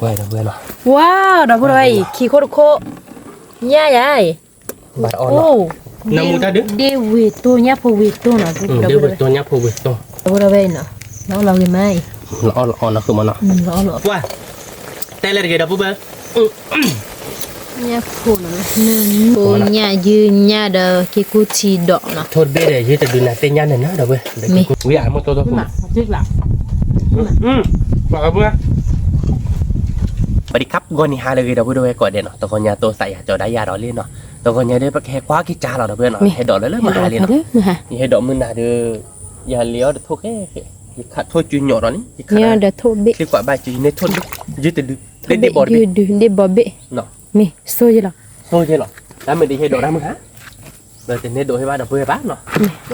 ဝါ ဒီပုၢ်ဝဲၢ်အံၤ ခံခိၣ်တခိၣ်, ညၣ်ယၤအံၤ, အိၣ်, နမူတၢ်ဒုး, ဒ့ဝ့ၤတိၢ်ညၣ်ဖိဝ့ၤတိၢ်နီၤ, ဒ့ဝ့ၤတိၢ်ညၣ်ဖိဝ့ၤတိၢ်, ဒီပုၢ်ဝဲၢ်အံၤနီၤ, လီၤအီၣ်လီၤဂ့ၤမးအံၤ, လီၤအီၣ်လီၤအီၣ်နီၤဃုမးနီၤ, လီၤအီၣ်လီၤ, ပှၤ, တဲလဲၣ်တဂ့ၤ ဒီပုၢ်ဝဲၢ် ညၣ်ဖိနီၤ, ညၣ်ယုၢ်ညၣ်ဒီး က့ၤကူထံဒီးနီၤ, ထိၣ်တဘ့ၣ်ဒီး ယုၢ်တဒုနၤသ့ၣ်ညါန့ၣ်နီၤ ဒီပုၢ်ဝဲၢ်, ဝံၤအမိၢ်တိၢ်တိၢ်ခိၣ်, ပှၤ สวัสดีครับ ဂီၤနံၤဟါလၢအဂ့ၤ ဒီပုၢ်ဝဲၢ်ကိးဂၤဒဲးနီၤ, တဂီၤညါတိစးယၤကၠီၤဒါယၤဒီးလံနီၤ, တဂီၤညါဒီး ပကဟဲကွၢ်က့ၤကၠီလီၤ ဒီပုၢ်ဝဲၢ်နီၤ, ဟဲဒိးလၢလၢမုၢ်ဟါလံနီၤ, ယဟဲဒိးမုၢ်နၤဒီး, ယၤလံအီၣ်ဒီးထိၣ်ဃဲ, ယခးထိၣ်စုညိးဒီးန့ၣ်, ယခး, ချံကွၢ်ဘၣ်စု ယန့ၢ်ထိၣ်, ယုၢ်တဒု, ဒ့ဘီတဘ့ၣ်, ဒ့ဘီဘ့ၣ်, မ့ၢ်ဆိယလီၤ, ဆိယလီၤ, တၢ်မ့ၢ်ဒ်ဟဲဒိးတၢ်မုၢ်ဟါ ဒီးတန့ၢ်ဒိးဟဲဘၣ်ဒီပုၢ်ဝဲၢ်ဘၣ်နီၤ,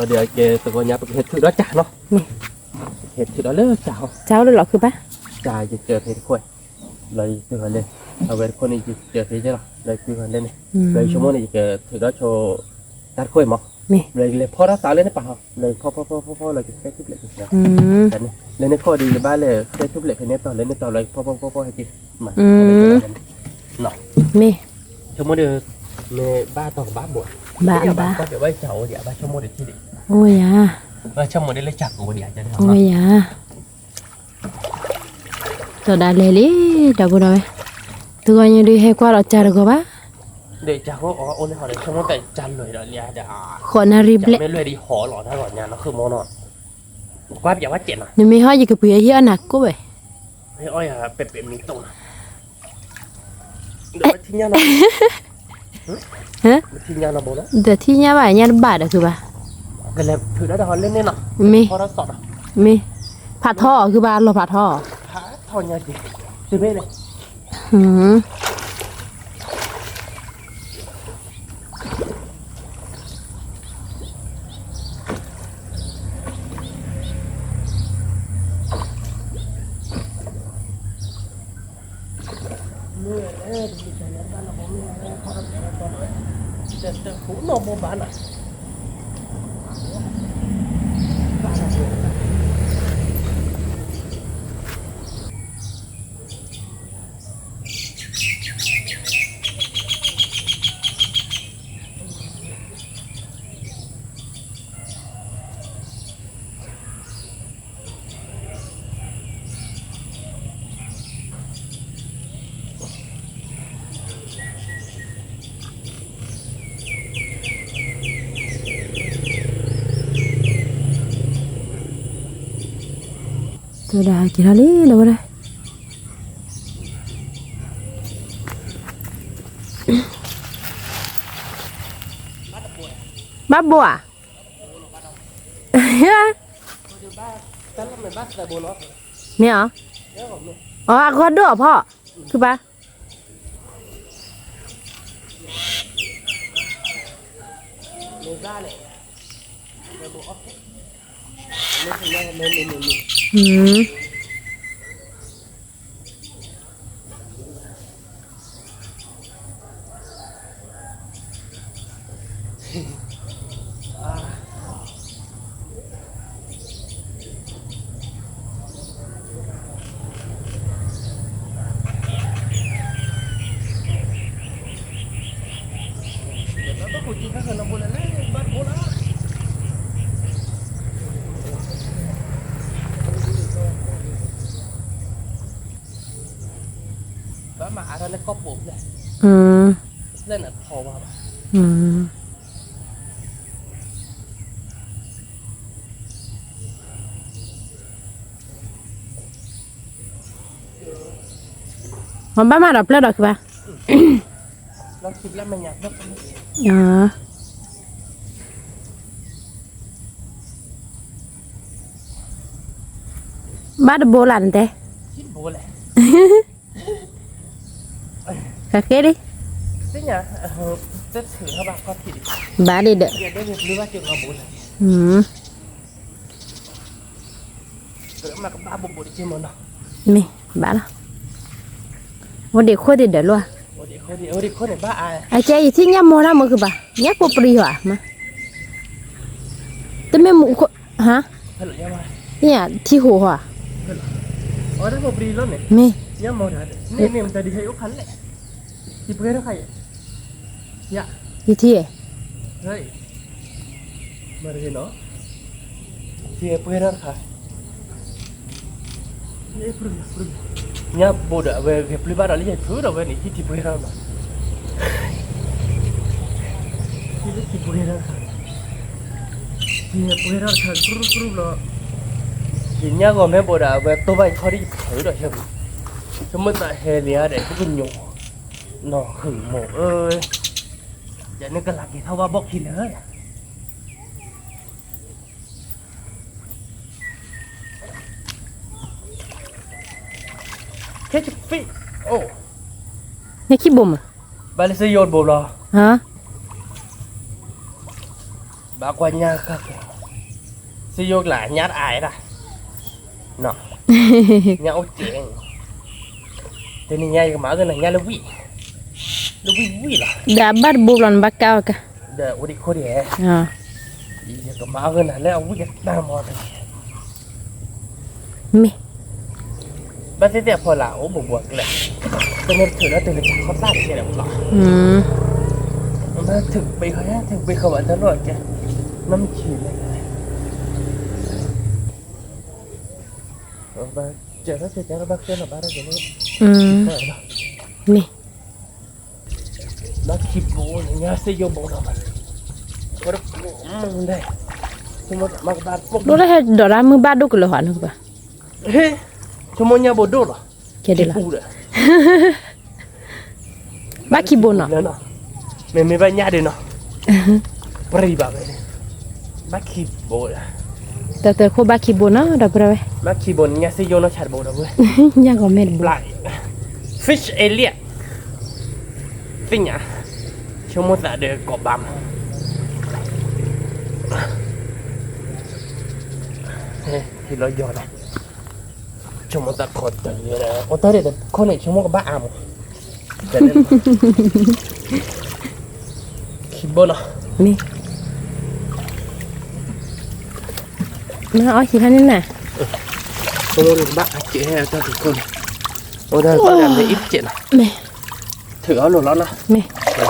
ဒီးဒ်ကဲတဂီၤညါပကဟဲထုးဒီးကၠီနီၤ, ဟဲထုးဒီးလၢကၠီဟီ, ကၠီလၢလီၤခုဘၣ်, ကၠီယကၢၤဖဲတခိၣ်, လီၤယကၢၤလၢ, အဝဲတခိၣ်န့ၣ် ယကၢၤဖဲလီၤ, လီၤယကၢၤလၢန့ၣ်, လီၤယဆိကမိၣ်န့ၣ် ယကထုးဒီးဆိ, တၢ်တခိၣ်အံၤမး, လီၤယကလဲၤဖီထီၣ်သးလၢန့ၣ်ပာ်ဟီ, လီၤယဖီဖီဖီဖီလီၤယကဲထူၣ်ဖျဲးက့ၤ, လၢန့ၣ်ခိၣ်ဒီးယဘၣ်လဲၤကဲထူၣ်ဖျဲးဖဲန့ၣ်တီၤ လၢန့ၣ်တီၤလီၤယကဖီဖီဖီဖီဟဲက့ၤ, မး, မ့ၢ်, ဆိကမိၣ်ဒီး, မ့ၢ်ဘၣ်တီၤကဘၣ်ဘိး, ဘၣ်ဘၣ်, ဘၣ်ဆိကမိၣ်ဒီးထံၣ်ဒံး, အိၣ်ယၤ, ဘၣ်ဆိကမိၣ်ဒီးလၢကၠီကိးဝဲဒံး, အိၣ်ယၤ တီၤဒၣ်လဲာ်လံ, ဒီပုၢ်ဝဲၢ်, တဂီၤညါဒုးဟဲကွၢ်ဒီးကၠီတဂီၤဘၣ်, ဃိးနၣ်ရံၣ်ဘျဲၣ်, နမ့ၢ်ဟီၣ်ယကပှ့ၤအဟံၣ်အီၣ်နၤကိးဝဲ, ဒီးထံၣ်ညါဘၣ်ညါတဘၣ်ဒီးခုဘၣ်, မ့ၢ်, မ့ၢ်, ဖးထီအီၤခုဘၣ် လီၤဖးထီအီၤ, တဒၣ်က့ၤထီၣ်လံ ဒီပုၢ်ဝဲၢ်, ဘၣ်ဘိဧါ, မ့ၢ်ဧါ, အဂီၢ်ဒိၣ်အဖီ, ခုဘၣ် မ့ၢ်ဘၣ်မၤဒီးပျဲၢ်ဒီးခုဘၣ်, ဘၣ်တဘိလၢနတဲ, ကက့ၤလံ, ဘၣ်ဒ်ဒီး, မ့ၢ်ဘၣ်လီၤ, အိၣ်ဒံးခိၣ်ဒံးဒီးလီၤ, အကဲယထံၣ်ညၣ်မိၢ်တၢ်မုာ် ခုဘၣ်, ညၣ်ဖိပြံဟီဧါ, တမ့ၢ်မူခိၣ်, ဟါ, ထံဟိးဟီဧါ, မ့ၢ် ယမီၢ်တၢ် န့ၣ်န့ၣ် မတၤဒ်ဟဲအိၣ်ခါလဲၣ်, ထံပှဲၤထီၣ်ခါယဲ, ယထံ, မတၤဒ်နီၤ, ထံပှဲၤထီၣ်တခါ, ညၣ်ဘိဒီး အဝဲဂဲၤပျုၢ်ဘၣ်ဒီးလၢယဖုဒီးဝဲန့ၣ် ထံထံပှဲၤထီၣ်နီၤ, ထံလၢထံပှဲၤထီၣ်တခါ, ထံပှဲၤထီၣ်တခါ ကရူၢ်ကရူၢ်လီၤ, ယညၣ်ဂီၤမ့ၢ်ဘိဒီး အဝဲတိၢ်ဘၣ်ယခီၣ်ဒ်ယဖုဒီးယဲၢ်မး, ဆိကမိၣ်သးဟဲလံဧါဒီး ပကညိး, နီၢ်ဟုၣ်မိၢ်ဧၢ, ယန့ၣ်ကလၤက့ၤထီၣ်ဝါဘီၣ်ခံလၢာ် ခဲဆဖံး, အိၣ်, နခံဘိမး, ဘၣ်လၢစ့ယိၣ်တဘိလီၤ, ဘၣ်ကွၢ်ညၣ်ဃၣ်က့ၤ, စ့ယိၣ်ကျါ ညၣ်တအါဒၣ်, ညၣ်အိၣ်ကဲး, တနံၤညါယကမၤအီၣ်ကနၤညၣ်လၢဝံၣ်, လၢဝံၣ်ဝံၣ်လီၤ, ဒီးအဘၣ်တဘိဘျီနဘၣ်ကၢ်အီၤကၢ်, ဒီးအိၣ်ဒံးခိၣ်ဒံး, ယကမၤအီၣ်ကနၤလၢအဝံၣ်ကတၢၢ်မီၢ်, မ့ၢ် ဘၣ်သ့ၣ်သ့ၣ်အဖီလာ် အိၣ်ဘူးဘူးအကျဲ, တမ့ၢ်တထုးလၢတလၢခီၣ်သၣ်တကဲလၢၤဘၣ်လီၤ, ဘၣ်ထုးဘ့ၣ်ဃီ ထုးဘ့ၣ်ဃီဘၣ်တၢ်လီၢ်အကျဲ, နီၢ်မံဆံးလဲၣ်, ဘၣ်စၢၤထီၣ်စၢၤတၢ်ဘၣ်ဃဲလီၤဘၣ်တၢ်ကဲလၢ, မ့ၢ် ဘၣ်ခံဘိ ညၣ်စ့ယိၣ်ဘိဒီး, ဒိၣ်လၢဟဲဒီးတၢ်မုၢ်ဘၣ်ဒိၣ်ကလၢၤဟီန့ၣ်ကဘၣ်, ဟ့, ဆိကမိၣ်ညၣ်ဘိဒိၣ်လီၤ, ကဲဒ်လီၤ, ဘၣ်ခံဘိနီၤ, မ့မ့ၢ်ဘၣ်ညၣ်ဒ်နီၤ, ပရံဘၣ်ဝဲ, ဘၣ်ခံဘိ, တၢ်တခိၣ်ဘၣ်ခံဘိနီၤ ဒီပုၢ်ဒီဝဲၢ်, ဘၣ်ခံဘိန့ၣ် ညၣ်စ့ယိၣ်နီၢ်ဆါတဘိဒီပုၢ်ဝဲၢ်, ညၣ်ဂီၤမဲၢ်တဘိ, fish area, သ့ၣ်ညါ, ဆိကမိၣ်သးဒီးကိးဘၣ်မး, ဟဲလီၤယီၤလီၤ, ဆိကမိၣ်သးခိးတၢ်, အိၣ်တၢ်ဒ်တခိၣ်န့ၣ် ဆိကမိၣ်ကဘၣ်အါမး, ခံဘိနီၤ, မ့ၢ်, မ့ၢ်အီၣ်ဟံးဟါန့ၣ်နၤ, ဆိကမိၣ်ကဘၣ်အါကဲတၢ်တခိၣ်န့ၣ်, အိၣ်တၢ်တခိၣ်န့ၣ် မ့ၢ်အံၣ်ကဲနီၤ, မ့ၢ်, ထုးအီၣ်လိၤလီၤနီၤ, မ့ၢ်, မ့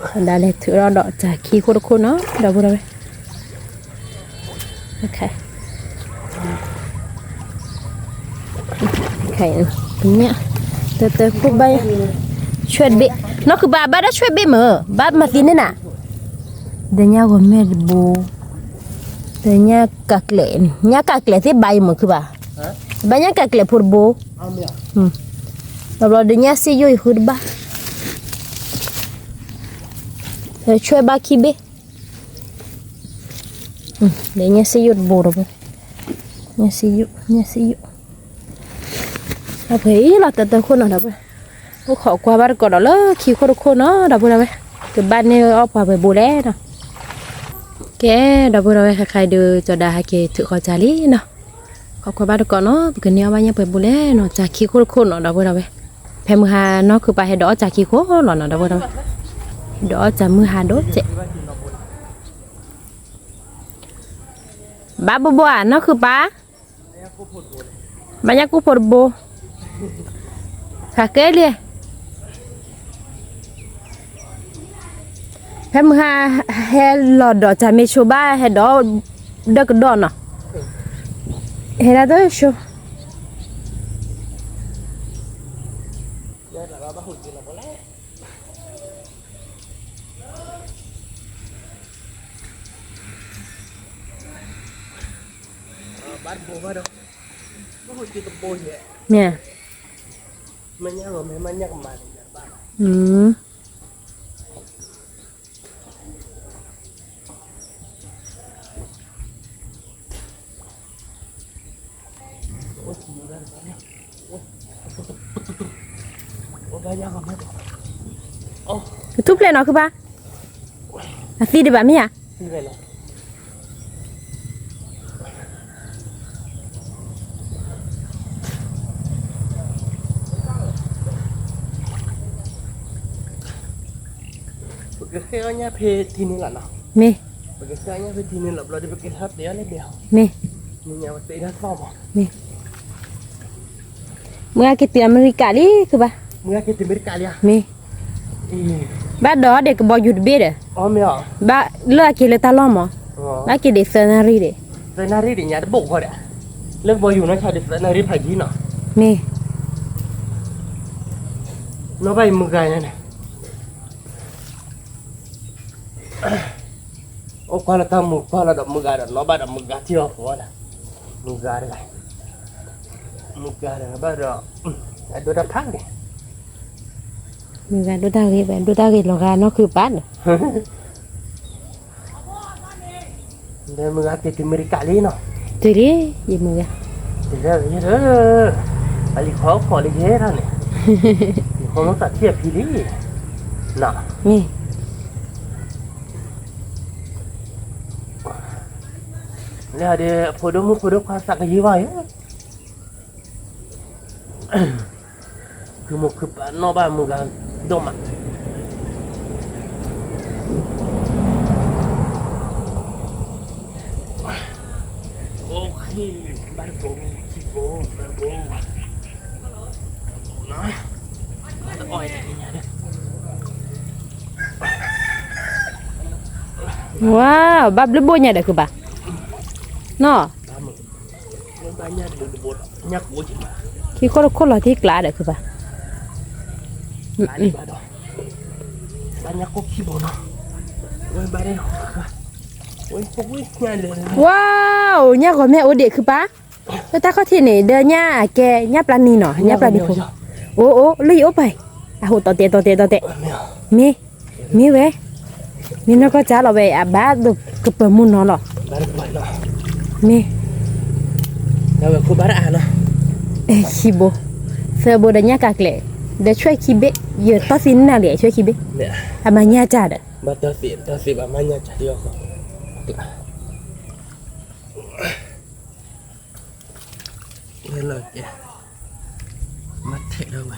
ၢ် ဒၣ်လဲာ်ထုးထီၣ်ဒီးစၢ်ခံခိၣ်တခိၣ်နီၤ ဒီပုၢ်ဒီဝဲၢ်, ညၣ်, တၢ်တခိၣ်ဘၣ်, ဆွဲၣ်ဘ့ၣ်, နီၢ်ခုၣ်ပၤဘၣ်ဒီးဆွဲၣ်ဘ့ၣ်မ့ၢ် ဘၣ်မၤသံန့ၣ်နၤ, ဒီးညၣ်ဂီၤမဲၢ်တဘိ, ဒီးညၣ်ကးကျဲး, ညၣ်ကးကျဲးသ့ၣ်ဘၣ်အံၤမ့ၢ်ခုၣ်ပၤ, ဘၣ်ညၣ်ကးကျဲးဖိတဘိ, ဒီးဘျီဒီးညၣ်စ့ယိၣ်အံၤဃုတဘၣ်, ဆွဲၣ်ဘၣ်ခံဘ့ၣ်, ဒီးညၣ်စ့ယိၣ်တဘိဒီး, ညၣ်စ့ယိၣ်, ညၣ်စ့ယိၣ်, အဖဲအံၤလီၤတၢ်တခိၣ်နီၤ ဒီပုၢ်ဝဲၢ်, အိၣ်ခိးကွၢ်ဘၣ်တကိးဒီးလၢခံခိၣ်တခိၣ်နီၤ ဒီပုၢ်ဒီဝဲၢ်, ကဘၣ်န့ၢ်အီၣ်ပှၤပှဲၤဘိလဲၣ်နီၤ, ကဲ, ဒီပုၢ်ဒီဝဲၢ် ခဲခါအံၤဒုး ကၠီၤဒါဟဲက့ၤထုးဃီၤစၢ်လံနီၤ, ခိးကွၢ်ဘၣ်တကိးနီၤ ပကန့ၢ်အီၣ်ဘၣ်ညၣ်ပှဲၤဘိလဲၣ်နီၤ စၢ်ခံခိၣ်တခိၣ်နီၤ ဒီပုၢ်ဝဲၢ်, ဖဲမုၢ်ဟါနီၢ်ခုၣ်ပၤဟဲဒီးအီၣ်စၢ်ခံခိၣ်လီၤနီၤ ဒီပုၢ်ဝဲၢ်, ဒီးအီၣ်စၢ်မုၢ်ဟါဒိၣ်စဲး ဘၣ်ဘိဘိဧါ နီၢ်ခုၣ်ပၤ, ဘၣ်ညၣ်ကူၣ်ဖိတဘိ, သးကဲလံ, ဖဲမုၢ်ဟါ ဟဲလီၤဒီးစၢ်မ့ၢ်ဆိဘၣ် ဟဲဒီးဒၢကဒီးနီၤ, ဟဲဒၣ်တဆိ မ့ၢ်, ပထူၣ်ဖျဲးနီၤခုၣ်ပၤ, အသံဒံးဘၣ်မ့ၢ်ဧါ. ပကဃ့အီၣ်ညၣ်ဖဲထံန့ၣ်လီၤနီၤ. မ့ၢ်, ပကစၢ်ညါဖဲထံန့ၣ်လီၤဘျီဒီး ပကဟဲတဲအီၤလၢဒဲးဟီ, မ့ၢ်, မ့ၢ်ညါဝဲတဲဒၣ်သီၣ်မး, မ့ၢ်, မုၢ်ဂၤက့ၤတုၤအမဲရကၤလံ ခုဘၣ်, မုၢ်ဂၤက့ၤတုၤအမဲရကၤလံဧါ, မ့ၢ်, ဘၣ်ဒီးဒဲးကဘီယူၤတဘ့ၣ်ဒီး, ဘၣ်လၢအက့ၤလၢတၢ်လီၢ်မး, ဘၣ်က့ၤဒံးသၢနၣ်ရံၣ်ဒံး, သၢနၣ်ရံၣ်ဒံးညါတဘိၣ်ဃီဒီး, လၢကဘီယူၤနီၢ်ဆါဒံးသၢနၣ်ရံၣ်ဖးယံၤနီၤ, မ့ၢ်, နီၢ်ဘၣ်အံၤမုၢ်ဂၤညါန့ၣ် အိၣ်ကွၢ်လၢတၢ်မူကွၢ်လီၤဒီးမုၢ်ဂၤဒီး နီၢ်ဘၣ်ဒီးမုၢ်ဂၤထံၣ်အီၤဃီလီၤ, မုၢ်ဂၤတဂၤ, မုၢ်ဂၤတဂၤဘၣ်ဒီး, အဒိတၢ်ဖးန့ၣ်, မုၢ်ဂၤဒိတၢ်ဂ့ၤဝဲ ဒိတၢ်ဂ့ၤလီၤဂာ်နီၢ်ခုပၢ်ဒီး ဒီးမုၢ်ဂၤက့ၤတုၤအမဲရကၤလံနီၤ, တုၤလံ, ယမုၢ်ဂၤ, တုၤလံ, အလံၤခီအိၣ်ခိးလံယဲၢ်ထီၣ်န့ၣ်, လံၤခီမ့ၢ်သးထံၣ်အဖံလံ, နီၤ, မ့ၢ်, လၢဒီးအဖိဒိၣ်မုၣ်ဖိဒိၣ်ခွါသးကယုၢ်ဘၣ်ယဲၢ် ခုမုၢ်ခုပၢ်နီၣ်ဘၣ်မုၢ်ဂၤဒိၣ်မး, ဝါ, ဘၣ်ဘျုးဘိၣ်ညါဒီးခုဘၣ်, နီၤ ခံခိၣ်တခိၣ်လီၤတံၢ်ကျါဒီးခုဘၣ်, ဝါ, ညၣ်ဂီၤမ့ၢ်အိၣ်ဒံးခုဘၣ်, လၢတၢ်ခီၣ်ထံးန့ၣ် ဒီးညၣ်အကဲ ညၣ်ပျၢ်နံၤနီၤ ညၣ်ပျၢ်နံၤဖိ, အိၣ်အိၣ် လၢယအိၣ်ပၢ်, အဟိးတီတဲာ်တီတဲာ်တီတဲာ်, မ့ၢ်, မ့ၢ်ဝဲ, မ့ၢ်နီၢ်ကီၢ်ကၠါလီၤဝဲ အဘၣ်ကပၢၤမုၢ်နီၤလီၤ, မ့ၢ်, ခံဘိ, သၢဘိဒီးညၣ်ကးကျဲး, ဒီးဆွဲၣ်ခံဘ့ၣ်, ယတီၢ်သံနၢ်လံ ဆွဲၣ်ခံဘ့ၣ်, အမၤညၣ်တၢ်ဒီး လၢလီၤကဲ, မၤထဲးဒီးဝဲ,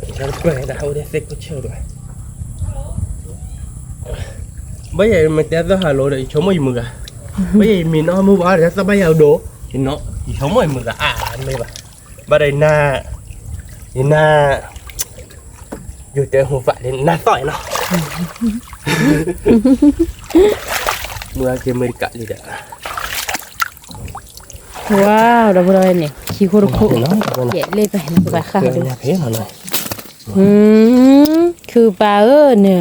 တၢ်တပှဲၤဒၣ်အိၣ်ဒီးသ့ၣ်ခိၣ်ဆၢဒီး, ဘၣ်ယဲမ့ၢ်တဲသီၣ်ဟးလိဒီး ယဆိကမိၣ်ယမုၢ်ဂၤ, ဘၣ်ယဲမ့ၢ်နီၢ်မုၢ်ဘၣ်ဒီးသီၣ်ဘၣ်ယၤဒိ, ယဆိကမိၣ်ယမုၢ်ဂၤအါမ့ၢ်ဘၣ်, ဘၣ်ဒီးယနၢ်, ယနၢ် ယိၤတဲဟူးဖးလံနၢ်သီၣ်အံၤနီၤ, မုၢ်ဂၤက့ၤအမဲရကၤလံဒီး, ဝါ, ဒီပုၢ်ဒီဝဲၢ်န့ၣ် ခံခိၣ်တခိၣ်, ယဲၢ်လ့ပဟဲနကဘၣ်ဃၣ်ဒီး, ခုပၢ်ဧၢန့ၣ်,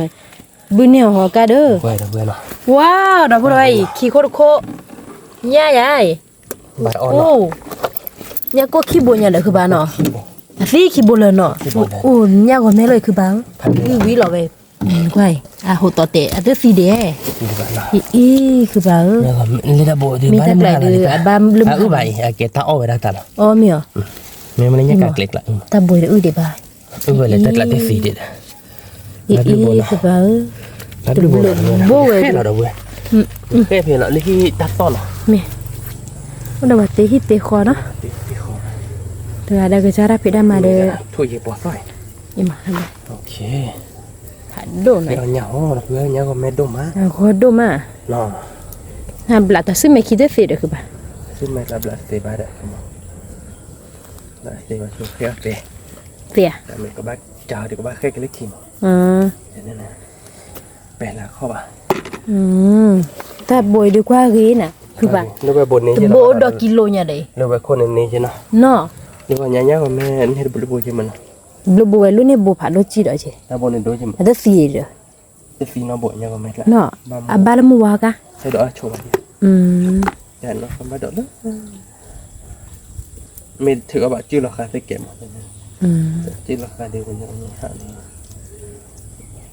ဘုန့ၢ်အီၤဟီကါဒီး, ဝါ, ဒီပုၢ်ဒီဝဲၢ်အံၤ ခံခိၣ်တခိၣ်, ညၣ်ယၤအံၤ, အိၣ်, ညၣ်ကိၢ်ခံဘိညါဒီးခုပၢ်နီၤ, အသံခံဘိလၢာ်နီၤ, အိၣ်, ညၣ်ဂီၤမဲလီၤအံၤခုပၢ်ဧၢ, ဝံၤဝံၤလီၤဝဲ, ကွၢ်အံၤ အဟိးတီတဲာ် အသ့ၣ်သံဒဲး, အံၤ အံၤ ခုပၢ်ဧၢ, မ့ၢ်တၢ်ကျဲၤဒီး အဘၣ်လၢမုၢ်ဟါဘၣ်အံၤ အကဲတၢ်အီၣ်ဝဲဒၣ်တၢ်လီၤ, အီၣ်မ့ၢ်အီၤ, မ့ၢ်မ့ၢ်လၢညၣ်ကးကျဲၤကျါ, တၢ်ဘိးဒီးအုၣ်ဒံးဘၣ်, အုၣ်ဝဲလၢတၢ်ကျးတသံဒဲးဒီး, အံၤ အံၤ ခုပၢ်ဧၢ, တဘျုးဘိနီၤ, ဘၣ်ဘျုးဘိနီၤ, ဖဲလီၤလၢဟံၣ်တၢ်သီၣ်နီၤ, မ့ၢ်, အိၣ်ဒီးဝဲသ့ဟံၣ်သ့ဃီနီၤ, တဂၤဒီးကစၢ်တၢ်ဖံးတၢ်မၤဒီး, ဖးဒိၣ်နီၤ, ညၣ်ဂီၤမဲဒိၣ်မး, ဂီၤဒိၣ်မး, နဘျးတၢ်စုမဲာ်ခံတသ့ဒီးခုဘၣ်, စုမဲာ်တဘျးတသ့ဘၣ်ဒီး, သ့ဧါ, ကဘၣ်ကးဒီးကဘၣ်ဃဲက့ၤလၢခံမး, ပဲလၢခီဘၣ်, တၢ်ဘိးအံၤဒုးကွၢ်ဂ့ၤနၤ, ခုဘၣ်, တဘိးဒီးကံလိညါဒီး, လၢဝဲခိၣ်န့ၣ်န့ၣ်က့နီၤ, နီၤ, လၢညါညါဂီၤမဲန့ၣ်တဘျုးဘိက့မးနီၤ, ဘျုးဘိဝဲလၢန့ၣ်ဘိဖးဒိၣ်ကံဒီးက့, တၢ်ဘိးန့ၣ်ဒိက့မး, အတသံဒီး, တသံနီၤဘိညါဂီၤမဲကျါ, နီၤ, အဘၣ်လၢမုၢ်ဝါကါ, ဒီးအဆိဘၣ်, တၢ်နီၤဘၣ်ဒီးလၢ မ့ၢ်ထုးအီၣ်ဘၣ်စုၣ်လီၤဃာ်သ့ကဲမး, စုၣ်လီၤဃာ်ဒ်ဝဲန့ၣ်,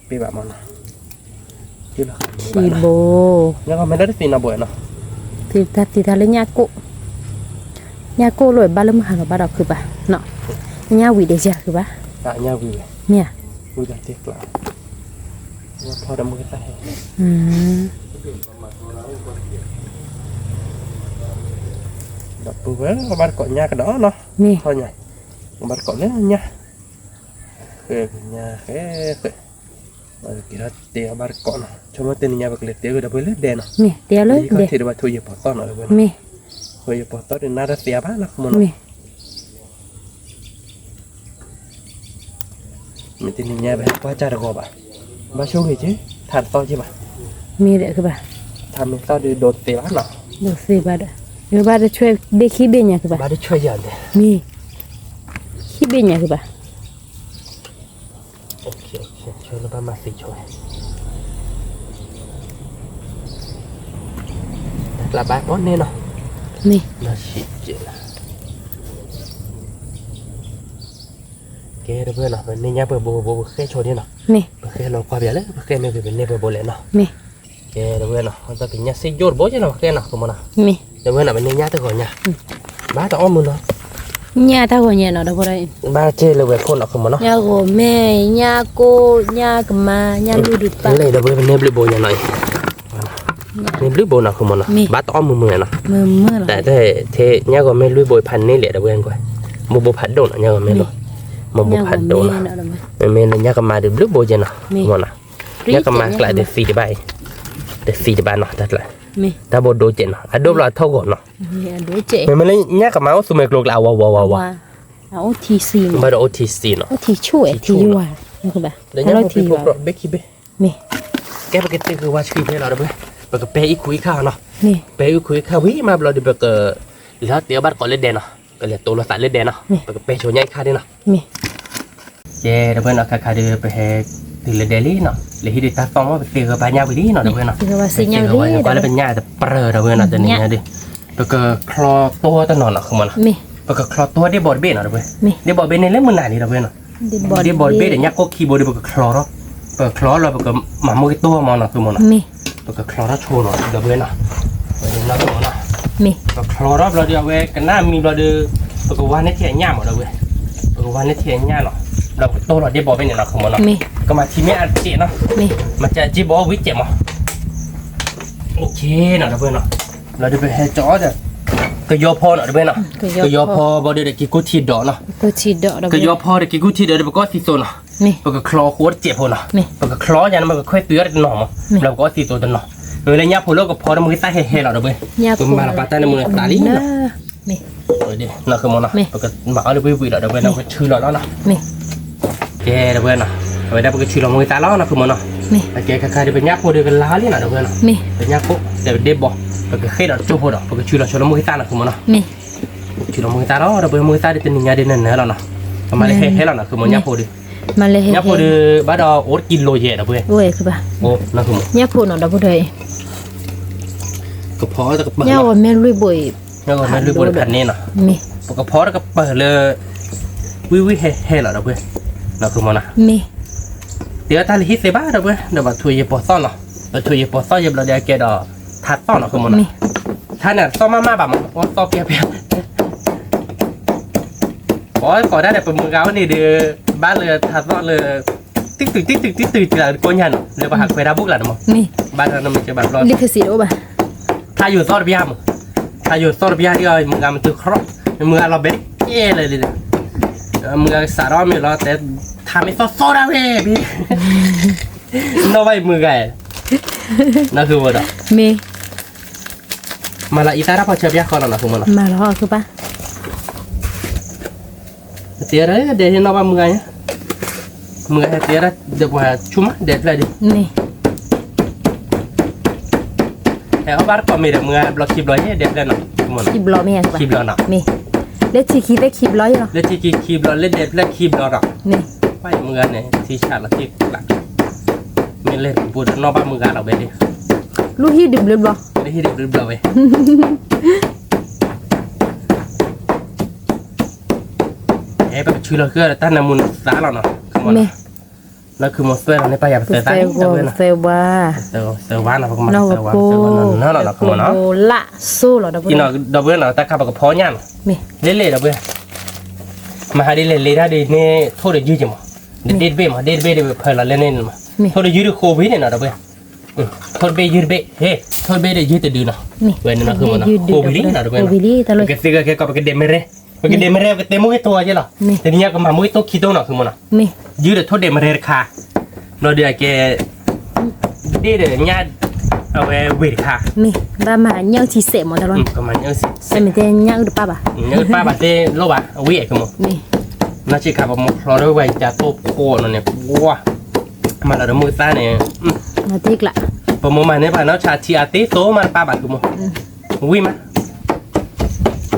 ပ့ၢ်ဘၣ်မးနီၤ, ခံဘိ, ညါကီမ့ၢ်လၢတသ့နီၤဘိနီၤ, သံတၢ်သံတၢ်လၢညၣ်ကိၣ်, ညၣ်ကိၣ်လိာ်ဘၣ်လၢမုၢ်ဟါလီၤဘၣ်ဒီးခုဘၣ်, ညၣ်ဝံၤဒီးယၤခုဘၣ်, မ့ၢ်ဧါ, ဝံၤဒီးသ့ကျါ, ထီဒီးမုၢ်ကသၣ်ဟဲ ဒီးပုၢ်ဝဲၢ် ကဘၣ်တကိးညါကဒီးနီၤ, မ့ၢ်ထီၣ်ညါ, ကဘၣ်တကိးလၢညါ, ဃဲညါဃဲဃဲ, က့ၤထီၣ်တဲအီၤဘၣ်တကိးနီၤ, ဆိကမိၣ်တနံၤညါပကလဲၤတဲကဒီးပှၤလၢဒဲနီၤ, မ့ၢ်တဲအီၤလၢဒဲ, ထံၣ်ဒီးဘၣ်ထိၣ်ယဲၢ်ပီၤသီၣ်နီၤ, မ့ၢ်, ထိၣ်ယဲၢ်ပီၤသီၣ်ဒီးနါတသ့အဘၣ်နီၤ မ့ၢ်နီၤ, မ့ၢ်တနံၤညါပဟဲကွၢ်ကၢ်တဂီၤဘၣ်, ဘၣ်ဆိၣ်ဂ့ၤက့ၤ, ထါတသီၣ်က့ၤဘၣ်, မ့ၢ်ဒီးကဘၣ်, ထါမ့ၢ်သီၣ်ဒီးဒိးသ့ဘၣ်နီၤ, ဒိးသ့ဘၣ်ဒီး, ဘၣ်တဆွဲဘ့ၣ်ခံဘ့ၣ်ညါကဘၣ်, ဘၣ်တဆွဲယၤလဲၣ်, မ့ၢ်, ခံဘ့ၣ်ညါကဘၣ် လၢဘၣ်မၤသံဆိဝဲ, တၢ်ကျါဘၣ်ကိးန့ၣ်နီၤ, မ့ၢ်, ကဲတဝဲနီၤ, ပန့ၢ်ညၣ်ပှဲၤဘိဘိ ပဃဲဆိန့ၣ်နီၤ, မ့ၢ်, ပဃဲလီၤကွၢ်ပျးလၢ ပဃဲန့ၣ် ပန့ၢ်ပှဲၤဘိလဲၣ်နီၤ, မ့ၢ်, ကဲတဝဲနီၤ, ပကညၣ်စ့ၢ်ကီးတဘိက့နီၤ ပဃဲနီၤ ကမနီၤ, မ့ၢ်, တဝဲနီၤ ပန့ၢ်ညၣ်တဂီၤညါ, ဘၣ်တအီၣ်မုာ်နီၤ ညၣ်တၢ်ဂီၤညါနီၤ ဒီပုၢ်ဒီး, ဘၣ်က့လၢဝဲခိၣ်နီၤ ကမနီၤ, ညၣ်ဂီၤမဲာ် ညၣ်ကိၣ် ညၣ်ကမါ ညၣ်လုၢ်ဒုးပၣ်, လၢဒီပုၢ်ဝဲၢ် ပန့ၢ်ဘျုးဘိညါနီၤအံၤ, န့ၢ်ဘျုးဘိနီၤ ကမနီၤ, မ့ၢ်, ဘၣ်တအီၣ်မုာ်မုာ်နီၤ, မ့ၢ်, တၢ်ထဲညၣ်ဂီၤမဲာ်လွံၢ်ဘိဖးန့ၢ်လဲၣ် ဒီပုၢ်ဝဲၢ်ကွၢ်, မိၢ်ဘိဖးဒိၣ်နီၤ ညၣ်ဂီၤမဲာ်လိၤ, မိၢ်ဘိဖးဒိၣ်နီၤ, မ့မ့ၢ်လၢညၣ်ကမါဒီးဘျုးဘိက့နီၤ ကမနီၤ, ညၣ်ကမါကျါဒီးသံတဘၣ်အံၤ, ဒီးသံတဘၣ်နီၤ တၢ်ကျါ, တၢ်ဘိဒိကဲနီၤ အဒိၣ်ဘျီအထီၣ်ဂီၤနီၤ, မ့မ့ၢ်လၢညၣ်ကမါအိၣ်သူမှဲကျိကျါ အဝါဝါဝါဝါ, ဘၣ်ဒီးအိၣ်ထံဆံ, အိၣ်ထံဆိၣ်ဝဲထံယွၤ, ဘၣ်ဒီးအိၣ်ထံဆိၣ်, မ့ၢ်, ကဲပကတဲကဝါဆှံဖဲလီၤဒီပုၢ်ဝဲၢ်, ပကပဲအံၣ်ခူအံၣ်ခါနီၤ, ပဲအံၣ်ခူအံၣ်ခါဝံၤမးဘျီဒီး ပကလဲၤတဲအီၤဘၣ်တကိးလၢဒဲနီၤ, ကလဲၤတိလိာ်သးလၢဒဲနီၤ, ပကပဲဆိညၣ်အံၣ်ခါဒ်နီၤ, ကဲဒီပုၢ်ဝဲၢ်နီၤ ခါခါဒီး ပဟဲတုၤလၢဒဲလံနီၤ, လဲၤဟံးဒုးတၢ်သီၣ်မး ပသ့ဂၢၢ်ဘါညၣ်ဝံၤလံနီၤ ဒီပုၢ်ဝဲၢ်နီၤ, ပသ့ဂၢၢ်ဘါလၢပညၣ်တပရၢၢ်ဒီပုၢ်ဝဲၢ်နီၤ တနံၤညါဒီး, ပကချီတိတနီၤနီၤ ကမနီၤ, ပကချီတိဒ့ဘီတဘ့ၣ်နီၤ ဒီပုၢ်ဝဲၢ်, ဒ့ဘီတဘ့ၣ်န့ၣ်လၢမုၢ်နၤန့ၣ် ဒီပုၢ်ဝဲၢ်နီၤ, ဒ့ဘီတဘ့ၣ်ဒီးညၣ်ကိၣ်ခံဘိဒီး ပကချီထီၣ်, ပကချီလီၤ ပကမၤမူက့ၤတိမးနီၤ ကမနီၤ, ပကချီထီၣ်ဆိနီၤ ဒီပုၢ်ဝဲၢ်နီၤ, ပကချီထီၣ်ဘျီဒီး အဝဲကနၣ်မံဘျီဒီး ပကဝါန့ၢ်ထံအညၣ်မး ဒီပုၢ်ဝဲၢ်, ပကဝါန့ၢ်ထံအညၣ်လီၤ, ဒီးပကတိၢ်လီၤဒ့ဘီဘ့ၣ်န့ၣ်နီၤ ကမနီၤ, ကမၤထံမ့ၢ်အစဲးနီၤ, မၤစဲးအစ့ဘီဝံၤစဲးမး, နီၤ ဒီပုၢ်ဝဲၢ်နီၤ, ဘျီဒီးပဟဲကၠီအီၤဒီး ကယီဖီနီၤ ဒီပုၢ်ဝဲၢ်နီၤ, ကယီဖီဘျီဒီး က့ၤကူၣ်ထံဒီးနီၤ, ကယီဖီဒီးက့ၤကူၣ်ထံဒီး ပကအီၣ်သံသိနီၤ, ပကချီဃိတစဲးဖိနီၤ, ပကချီယၤန့ၣ် ပကခွဲးသွံၣ်အီၤတနီၤမး, ဘျီပကအီၣ်သံသိတနီၤ, ပဝဲလၢညၣ်ဖိလၢကဖီဒီးမုၢ်ဂ့ၤသၣ်ဟဲဟဲလီၤ ဒီပုၢ်ဝဲၢ်, ပမၤလီၤပာ်တၢ်န့ၣ်မုၢ်နသးလံနီၤ နီၤ ကမနီၤ, ပကမၤအီၤလၢဝံၤဝံၤလီၤ ဒီပုၢ်ဝဲၢ်နီၤ, ပကဆူလီၤလီၤနီၤ, ကဲ ဒီပုၢ်ဝဲၢ်နီၤ, အဝဲဒၣ်ပကဆူလီၤမုၢ်ဂ့ၤသၣ်လီၤနီၤ ကမနီၤ, ကဲခါခါဒီး ပညၣ်ဖိဒီးကလါလံနီၤ ဒီပုၢ်ဝဲၢ်နီၤ, ပညၣ်ကိၣ်ဒီးဒ့ဘီ, ပကဃ့ဒီးကၠိဖိဒီး ပကဆူလီၤဆိလၢမုၢ်ဂ့ၤသၣ်နီၤ ကမနီၤ, ဆူလီၤမုၢ်ဂ့ၤသၣ်လီၤ ဒီပုၢ်ဝဲၢ်, မုၢ်ဂ့ၤသၣ်ဒီးတနံၤညါဒီးနၢၤနၢၤလီၤနီၤ, ကမၤလၢဟဲဟဲလီၤနီၤ ကမနီၤ, ညၣ်ဖိဒီး, ညၣ်ဖိဒီး ဘၣ်ဒီးအိၣ်တကံလိယဲၢ် ဒီပုၢ်ဝဲၢ်, ညၣ်ဖိနီၤ ဒီပုၢ်ဝဲၢ်, ကဖီတကပၤ, ညၣ်ဂီၤမဲာ်လွံၢ်ဘိအံၤ, ညၣ်ဂီၤမဲာ်လွံၢ်ဘိတဖးန့ၣ်နီၤ, ပကဖီတကပၤလၢ ဝံၤဝံၤဟဲဟဲလီၤ ဒီပုၢ်ဝဲၢ်, ကမနီၤ, မ့ၢ်, တဲအီၤတၢ်လၢဟံၣ်သ့ဘၣ် ဒီပုၢ်ဝဲၢ်, ဒီးဘၣ်ထိၣ်ယဲၢ်ပီၤသီၣ်နီၤ, ဘၣ်ထိၣ်ယဲၢ်ပီၤသီၣ်ယဲၢ်ဘျီဒီး အကဲဒီးထါသီၣ်နီၤ ကမနီၤ, ထါန့ၣ်သီၣ်မးမးဘၣ်မး အီၣ်သီၣ်ပျဲပျဲ, ပအီၣ်ကိးဒၣ်ဒီး ပမုၢ်ဂၤအိၣ်န့ၣ်ဒီး ဘၣ်လၢထါသီၣ်လၢ တံၢ်တုၤတံၢ်တုၤတံၢ်တုၤ တံၤလၢကိညါနီၤ လၢပဟးခွဲးတၢ်ဘူၣ်ကျါန့ၣ်မး, ဘၣ်ဒီးနမ့ၢ်ကဘၣ်ဘျီ ထါယိၤသီၣ်တပျၢ်မး, ထါယိၤသီၣ်တပျၢ်ဒ်အီၤ မုၢ်ဂၤမၤတုၤခရီၣ်, မုၢ်ဂၤလီၤဘဲးတကဲလၢာ်လံ, မုၢ်ဂၤကစးထီၣ်မ့ၢ်လီၤ တဲ ထါမ့ၢ်သီၣ်သီၣ်ဒၣ်ဝဲ နီၢ်ဘၣ်အံၤမုၢ်ဂၤ, နီၢ်ဃုာ်ဝဲဒီး, မ့ၢ်, မၤလီၤအံသၣ်တၢ်ဖီၣ်ဆၢပျၢ်ဃီနီၤ နီၢ်ဃုာ်မးနီၤ, မၤလီၤဃုာ်ဘၣ် တဲဒၣ်ဒဲးဟ့ၣ်နီၢ်ဘၣ်မုၢ်ဂၤညါ, မုၢ်ဂၤဟဲတဲဒၣ်ဒီးပှၤဆူၣ်မးဒဲးဖျၢၣ်ဒီး, မ့ၢ်, ဟဲအီၣ်ဘၣ်တကိးမ့ၢ်ဒီး မုၢ်ဂၤဘျီခံဘျီယဲၢ်ဒဲးဖျၢၣ်နီၤ, ခံဘျီမ့ၢ်ဧါ, ခံဘျီနီၤ, မ့ၢ်, လၢထံခံသ့ၣ်ခံဘျီယဲၢ်လီၤ, လၢထံခံခံဘျီ လၢဒဲးဖျၢၣ်ခံဘျီနီၤ, မ့ၢ်, ပၢ်ယမုၢ်ဂၤန့ၣ် ထံဆးလီၤသ့ၣ်ကျါ, မ့ၢ်လဲၤပူၤဒီးနီၢ်ဘၣ်မုၢ်ဂၤလီၤဝဲဒၣ်, လူဟံၣ်ဒုးဘျုးဘျီ, လူဟံၣ်ဒုးဘျုးဘျီဝဲ အဲ ပကဆူလီၤဃုာ်ဒီးတၢ်နၢမူနသါလီၤနီၤ, မ့ၢ်, လၢခုမီၤသွဲလီၤန့ၣ် ပၢ်ယၤပသၢသၣ်လံ, သၢဝါ, သၢဝါနီၤ ပကမၤသၢဝါ သၢဝါနီၤနီၤလီၤနီၤ ခိမီၤနီၤ, လၢစိလီၤ ဒီပုၢ်ဝဲၢ်နီၤ တၢ်ခါပကဖီညၣ်နီၤ, မ့ၢ်, လ့လ့ဒီပုၢ်ဝဲၢ်, မဟါဒ်လဲၣ်လ့တၢ်ဒ်န့ၣ် ထိၣ်ဒီးယုၢ်က့ၤမး, ဒ့တဘ့ၣ်မး ဒ့တဘ့ၣ်ဒီးဖၢလီၤလၢန့ၣ်မး, ထိၣ်ဒီးယုၢ်ဒီးဃိဝံၤန့ၣ်နီၤ ဒီပုၢ်ဝဲၢ် ထိၣ်တဘ့ၣ်ယုၢ်တဘ့ၣ်, ဟ့ၣ် ထိၣ်တဘ့ၣ်ဒီးယုၢ်တဒုနီၤ, ဝဲန့ၣ်နီၤ ဃိဝံၤလံနီၤ ဒီပုၢ်ဝဲၢ်နီၤ, ဃိဝံၤလံနီၤ ဒီပုၢ်ဝဲၢ်နီၤ, ပကသ့ၣ်ဂၢၢ်ကဲကီး ပကဒဲးမ့ၢ်ရဲ, ပကဒဲးမ့ၢ်ရဲ ပကတဲမူက့ၤတိၤက့ၤလီၤ, တနံၤညါကမၤမူက့ၤတိၤခံတိၤနီၤ ဃိမီၤနီၤ, မ့ၢ်, ယုၢ်ဒီးထိၣ်ဒဲးမ့ၢ်ရဲတခါ, ဘျီဒီးအကဲ ဒ့ၣ်ဒီးညၣ် အဝဲဝ့ၢ်တခါ မ့ၢ်ဘၣ်မၤညၣ်အုၣ်ထံစဲးမးတၢ်လီၤ, ကမၤညၣ်အုၣ်ထံစဲး မ့ၢ်တဲညၣ်အုၣ်တပၣ်ဘၣ်, ညၣ်အုၣ်တပၣ်ဘၣ်သ့ၣ်လိၣ်ဘၣ် အဝံၣ်အဲၣ်ကမး, နီၢ်ဆံးခါ ပမိၢ်ချီဒီးဝဲယၤတိၢ်ဖှီၣ်နီၤန့ၣ် ပှၤ မၤလီၤဒီးမုၢ်သၣ်န့ၣ် ပမိၢ်မၤန့ၢ်ပှၤနီၢ်ဆါထံအသ့သိးမး တပၣ်ဘၣ်ကမး, ဝံၣ်မး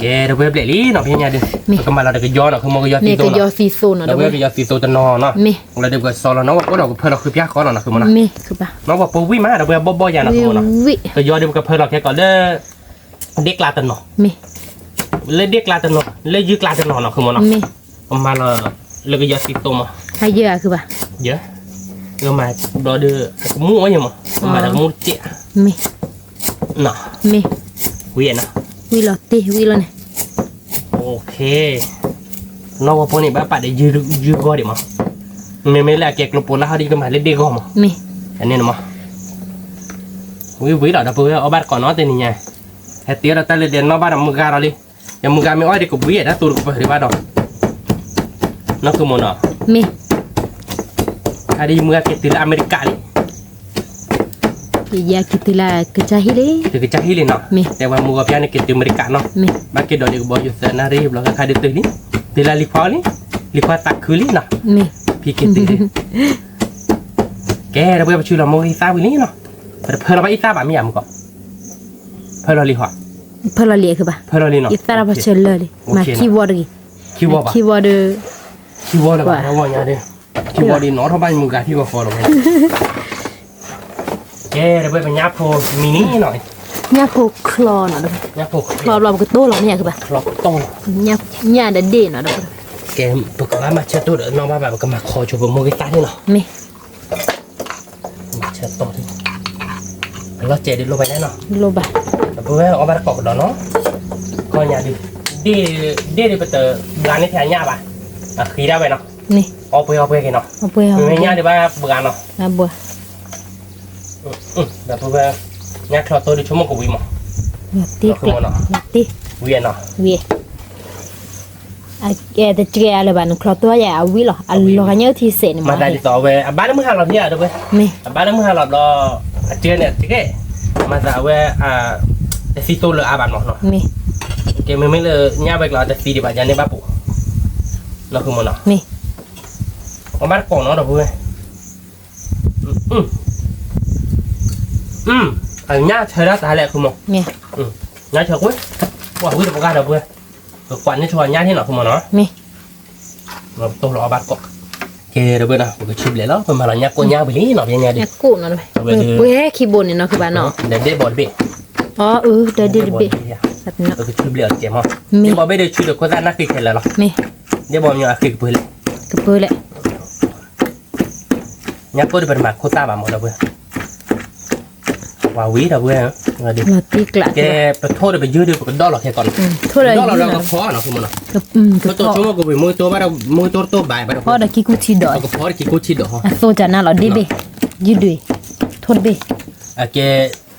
ကဲ ဒီပုၢ်ဝဲၢ်ဘျဲၣ်လံနီၤ ဖဲညါဒီး ပကမၤလီၤဒီးကယီနီၤ ဃုမိၢ်ကယီသံသိး, ဒီပုၢ်ဝဲၢ်ကယီသံသိးတနီၤနီၤ, လၢဒီးပကစီလီၤနီၤ ပအိၣ်ဒီးကဖၢလီၤဃုဖၠါဃီနီၤ နီၤဃုမိၢ်နီၤ, နီၢ်ပှၤပိာ်ဝံၣ်မး ဒီပုၢ်ဝဲၢ်ဘီၣ်ဘီၣ်ယၤနီၤ ဃုမိၢ်နီၤ, ကယီဒီးပကဖၢလီၤခဲကိးလၢ ဒ့ၣ်ကျါတနီၤ, လၢဒ့ၣ်ကျါတနီၤ လၢယုၢ်ကျါတနီၤနီၤ ဃုမိၢ်နီၤ, ပမၤလီၤ လၢကယီသံသိးမး, ယဲ ကမၤဘျီဒီး ကမူၣ်အီၣ်ယဲမး ကမၤဒီးကမူၣ်တစဲး မ့ၢ် ဝံၣ်နီၤ, ဝံၣ်လီၤတ့ၢ်ဝံၣ်လီၤန့ၣ်, နီၢ်ပှၤပိာ်န့ၣ် ဘၣ်ပာ်ဒီးယုၢ်ဂီၢ်ဒံးမး, မ့မ့ၢ်လၢအကဲကျိပိာ်လၢဟီၣ်ဒီး ယကမၤလၢဒ့ၣ်ဂီၢ်မး, န့ၣ်မး, ဝံၣ်ဝံၣ်လီၤ ဒီပုၢ်ဝဲၢ်အီၣ်ဘၣ်တကိးနီၤ တနံၤညါ, ဟဲတ့ဒီးတၢ်လၢဒဲးနီၢ်ဘၣ်ဒီးမုၢ်ဂၤလီၤလံ, ယမုၢ်ဂၤမ့ၢ်အီၣ်ဒံးကဘှံး တၢ်သူတကပၤဒံးဘၣ်ဒီး, နီၢ်ဃုမိၢ်နီၤ, မ့ၢ် ခါဒ်ယမုၢ်ဂၤက့ၤတုၤလၢအမဲရကၤလံ ယက့ၤတုၤလၢကစၢ်ဟံၣ်လံ, တုၤကစၢ်ဟံၣ်လံနီၤ, မ့ၢ် တဲဝဲမုၢ်ဂီၤဖၠါန့ၣ်က့ၤတုၤအမဲရကၤနီၤ, မ့ၢ် ဘၣ်က့ၤဒီးဒံးကဘီယူၤသၢနၣ်ရံၣ်ဘျီ ခါဒုးတုၤလံ, တုၤလၢလံၤခွါအီၤလံ, လံၤခွါသးခုလံနီၤ, မ့ၢ် ဖံက့ၤတုၤ, ကဲ ဒီပုၢ်ဝဲၢ် ပဆူလီၤမိၢ်ဂံၢ်သၣ်ဝံၤလံနီၤ, ပတဖၢလီၤဘၣ်အံသၣ်ဘၣ်မ့ၢ်ဧါမုၢ်ဂီၤ, ဖၢလီၤလံဟီ, ဖၢလီၤလံဘၣ်, ဖၢလီၤလံနီၤ, အံသၣ်တၢ်ပှၤဆၢလၢာ်လံ, မၤခံဝီတဂ့ၤ, ခံဝီဘၣ်, ခံဝီဒီး ခံဝီလၢၤဘၣ် ဝီညါဒီး, ခံဝီဒီးနီၢ်ထီၣ်ဘၣ်မုၢ်ဂၤထံၣ်ဂီၤဃီလီၤဝဲ, ကဲ ဒီပုၢ်ဝဲၢ် ပညၣ်ဖိမံၤန့ၣ်နီၤ, ညၣ်ဖိချီနီၤ, ချီဘျီပကတိၢ်လီၤမ့ၢ်ဧါဘၣ်, ချီကတိၢ်လီၤ, ညၣ်ဒီးဒ့ၣ်နီၤ, ကဲ ပကဘၣ်မၤဆၢတိၢ်ဒီးနီၢ်ဘၣ်ဘၣ် ပကမၤခီဆိပမိၢ်ဂံၢ်သၣ်န့ၣ်နီၤ, မ့ၢ် ဆၢတိၢ်, အလီၤစဲးဒ်လိၣ်ဘၣ်ညါနီၤ, လိၣ်ဘၣ်, ဒီပုၢ်ဝဲၢ်အီၣ်ဘၣ်တကိးကဒီးနီၤ, ခီညါဒုး, ဒ့ၣ်, ဒ့ၣ်ဒုးပတဘှါန့ၢ်ထဲအညၣ်ဘၣ်, အဃံဒၣ်ဝဲနီၤ, အီၣ်ပှဲၤအီၣ်ပှဲၤက့ၤနီၤ, မ့ၢ်ညၣ်ဒုးဘၣ်ဘှါနီၤ, ဒီပုၢ်ဝဲၢ်, ညၣ်ချီတိၢ်ဒုး ဆိကမိၣ်ကဝံၤမး, ဝံၤနီၤ, တကဲလၢၤဘၣ် နချီတိၢ်ယၤအဝံၣ်လီၤ, အလီၤဂၤညၣ်အုၣ်ထံစဲးန့ၣ်မး, မၤသးဒ်သိးဝဲ အဘၣ်လၢမုၢ်ဟါလီၤဖဲအံၤ ဒီပုၢ်ဝဲၢ်, မ့ၢ် အဘၣ်လၢမုၢ်ဟါလီၤဘျီ, အတြဲန့ၣ်တကဲ, မၤသးဝဲ, တသံသိလၢၤအါဘၣ်မးနီၤ, မ့ၢ် ကဲ မ့မ့ၢ်လၢညၣ်ဝဲကျီ တသံဒံးဘၣ်ညါန့ၣ်ဘၣ်ပိာ်, နီၤဃုမိၢ်နီၤ, မ့ၢ် အီၣ်ဘၣ်တကိးနီၤ ဒီပုၢ်ဝဲၢ်, အညၣ်ဆၢဒၣ်တၢ်လဲၣ် ဃုမိၢ်, ညၣ်ဆၢကွ့, ပှၤဝံၣ်တပှၢ် ဒီပုၢ်ဝဲၢ်, ပကွၢ်န့ၢ်ဆိညၣ်န့ၣ်နီၤ ဃုမိၢ်နီၤ, မ့ၢ် ပတိၢ်လီၤအီၣ်ဘၣ်တကိး, ကဲ ဒီပုၢ်ဝဲၢ်နီၤ ပကဆံဘျဲးလီၤ ပမၤလီၤညၣ်ကိၣ်ညၣ်ဝံၤလံနီၤ ဖဲညါဒုး, ပှဲၤခံဘိန့ၣ်နီၤ ကဘၣ်နီၤ, ဒီးဒ့ၣ်ဘီတဘ့ၣ်, အၢ ဒီးဒ့ၣ်တဘ့ၣ်, ပကဆံဘျဲးအီၤတကဲမး, ဒ့ၣ်ဘီဘ့ၣ်ဒုးဆူဒီးခိၣ်သၣ်နၢ်ဃံခဲလၢာ်လီၤ, မ့ၢ် ဒ့ၣ်ဘီမ့ၢ်အဃံကပၢၤလဲၣ်, ကပၢၤလဲၣ် ညၣ်ကိၣ်ဒီးပတမၤခိၣ်သၣ်ဘၣ်မး ဒီပုၢ်ဝဲၢ်, ပှၤဝံၤ ဒီပုၢ်ဝဲၢ်, ကဲ ပထိၣ်ဒီးပယုၢ်ဒီး ပကဒီၣ်လီၤခဲကိာ်နီၤ, ဒီးလီၤဒီးကဖီနီၤ ဃုမိၢ်နီၤ, ပတိၢ်ဆိကမိၣ်ကဝံၤ မုၢ်တိၢ်ဘၣ်ဒီး မုၢ်တိၢ်တတိၢ်ဘၣ်ဘၣ်ဒီး ဖီဒီးခံကူထံဒီး ကဖီဒီးခံကူထံဒီး အသိးကနၣ်လီၤ ဒ့ၣ်ဘ့ၣ်, ယုၢ်ဒွံၣ်, ထိၣ်တဘ့ၣ်, အကဲ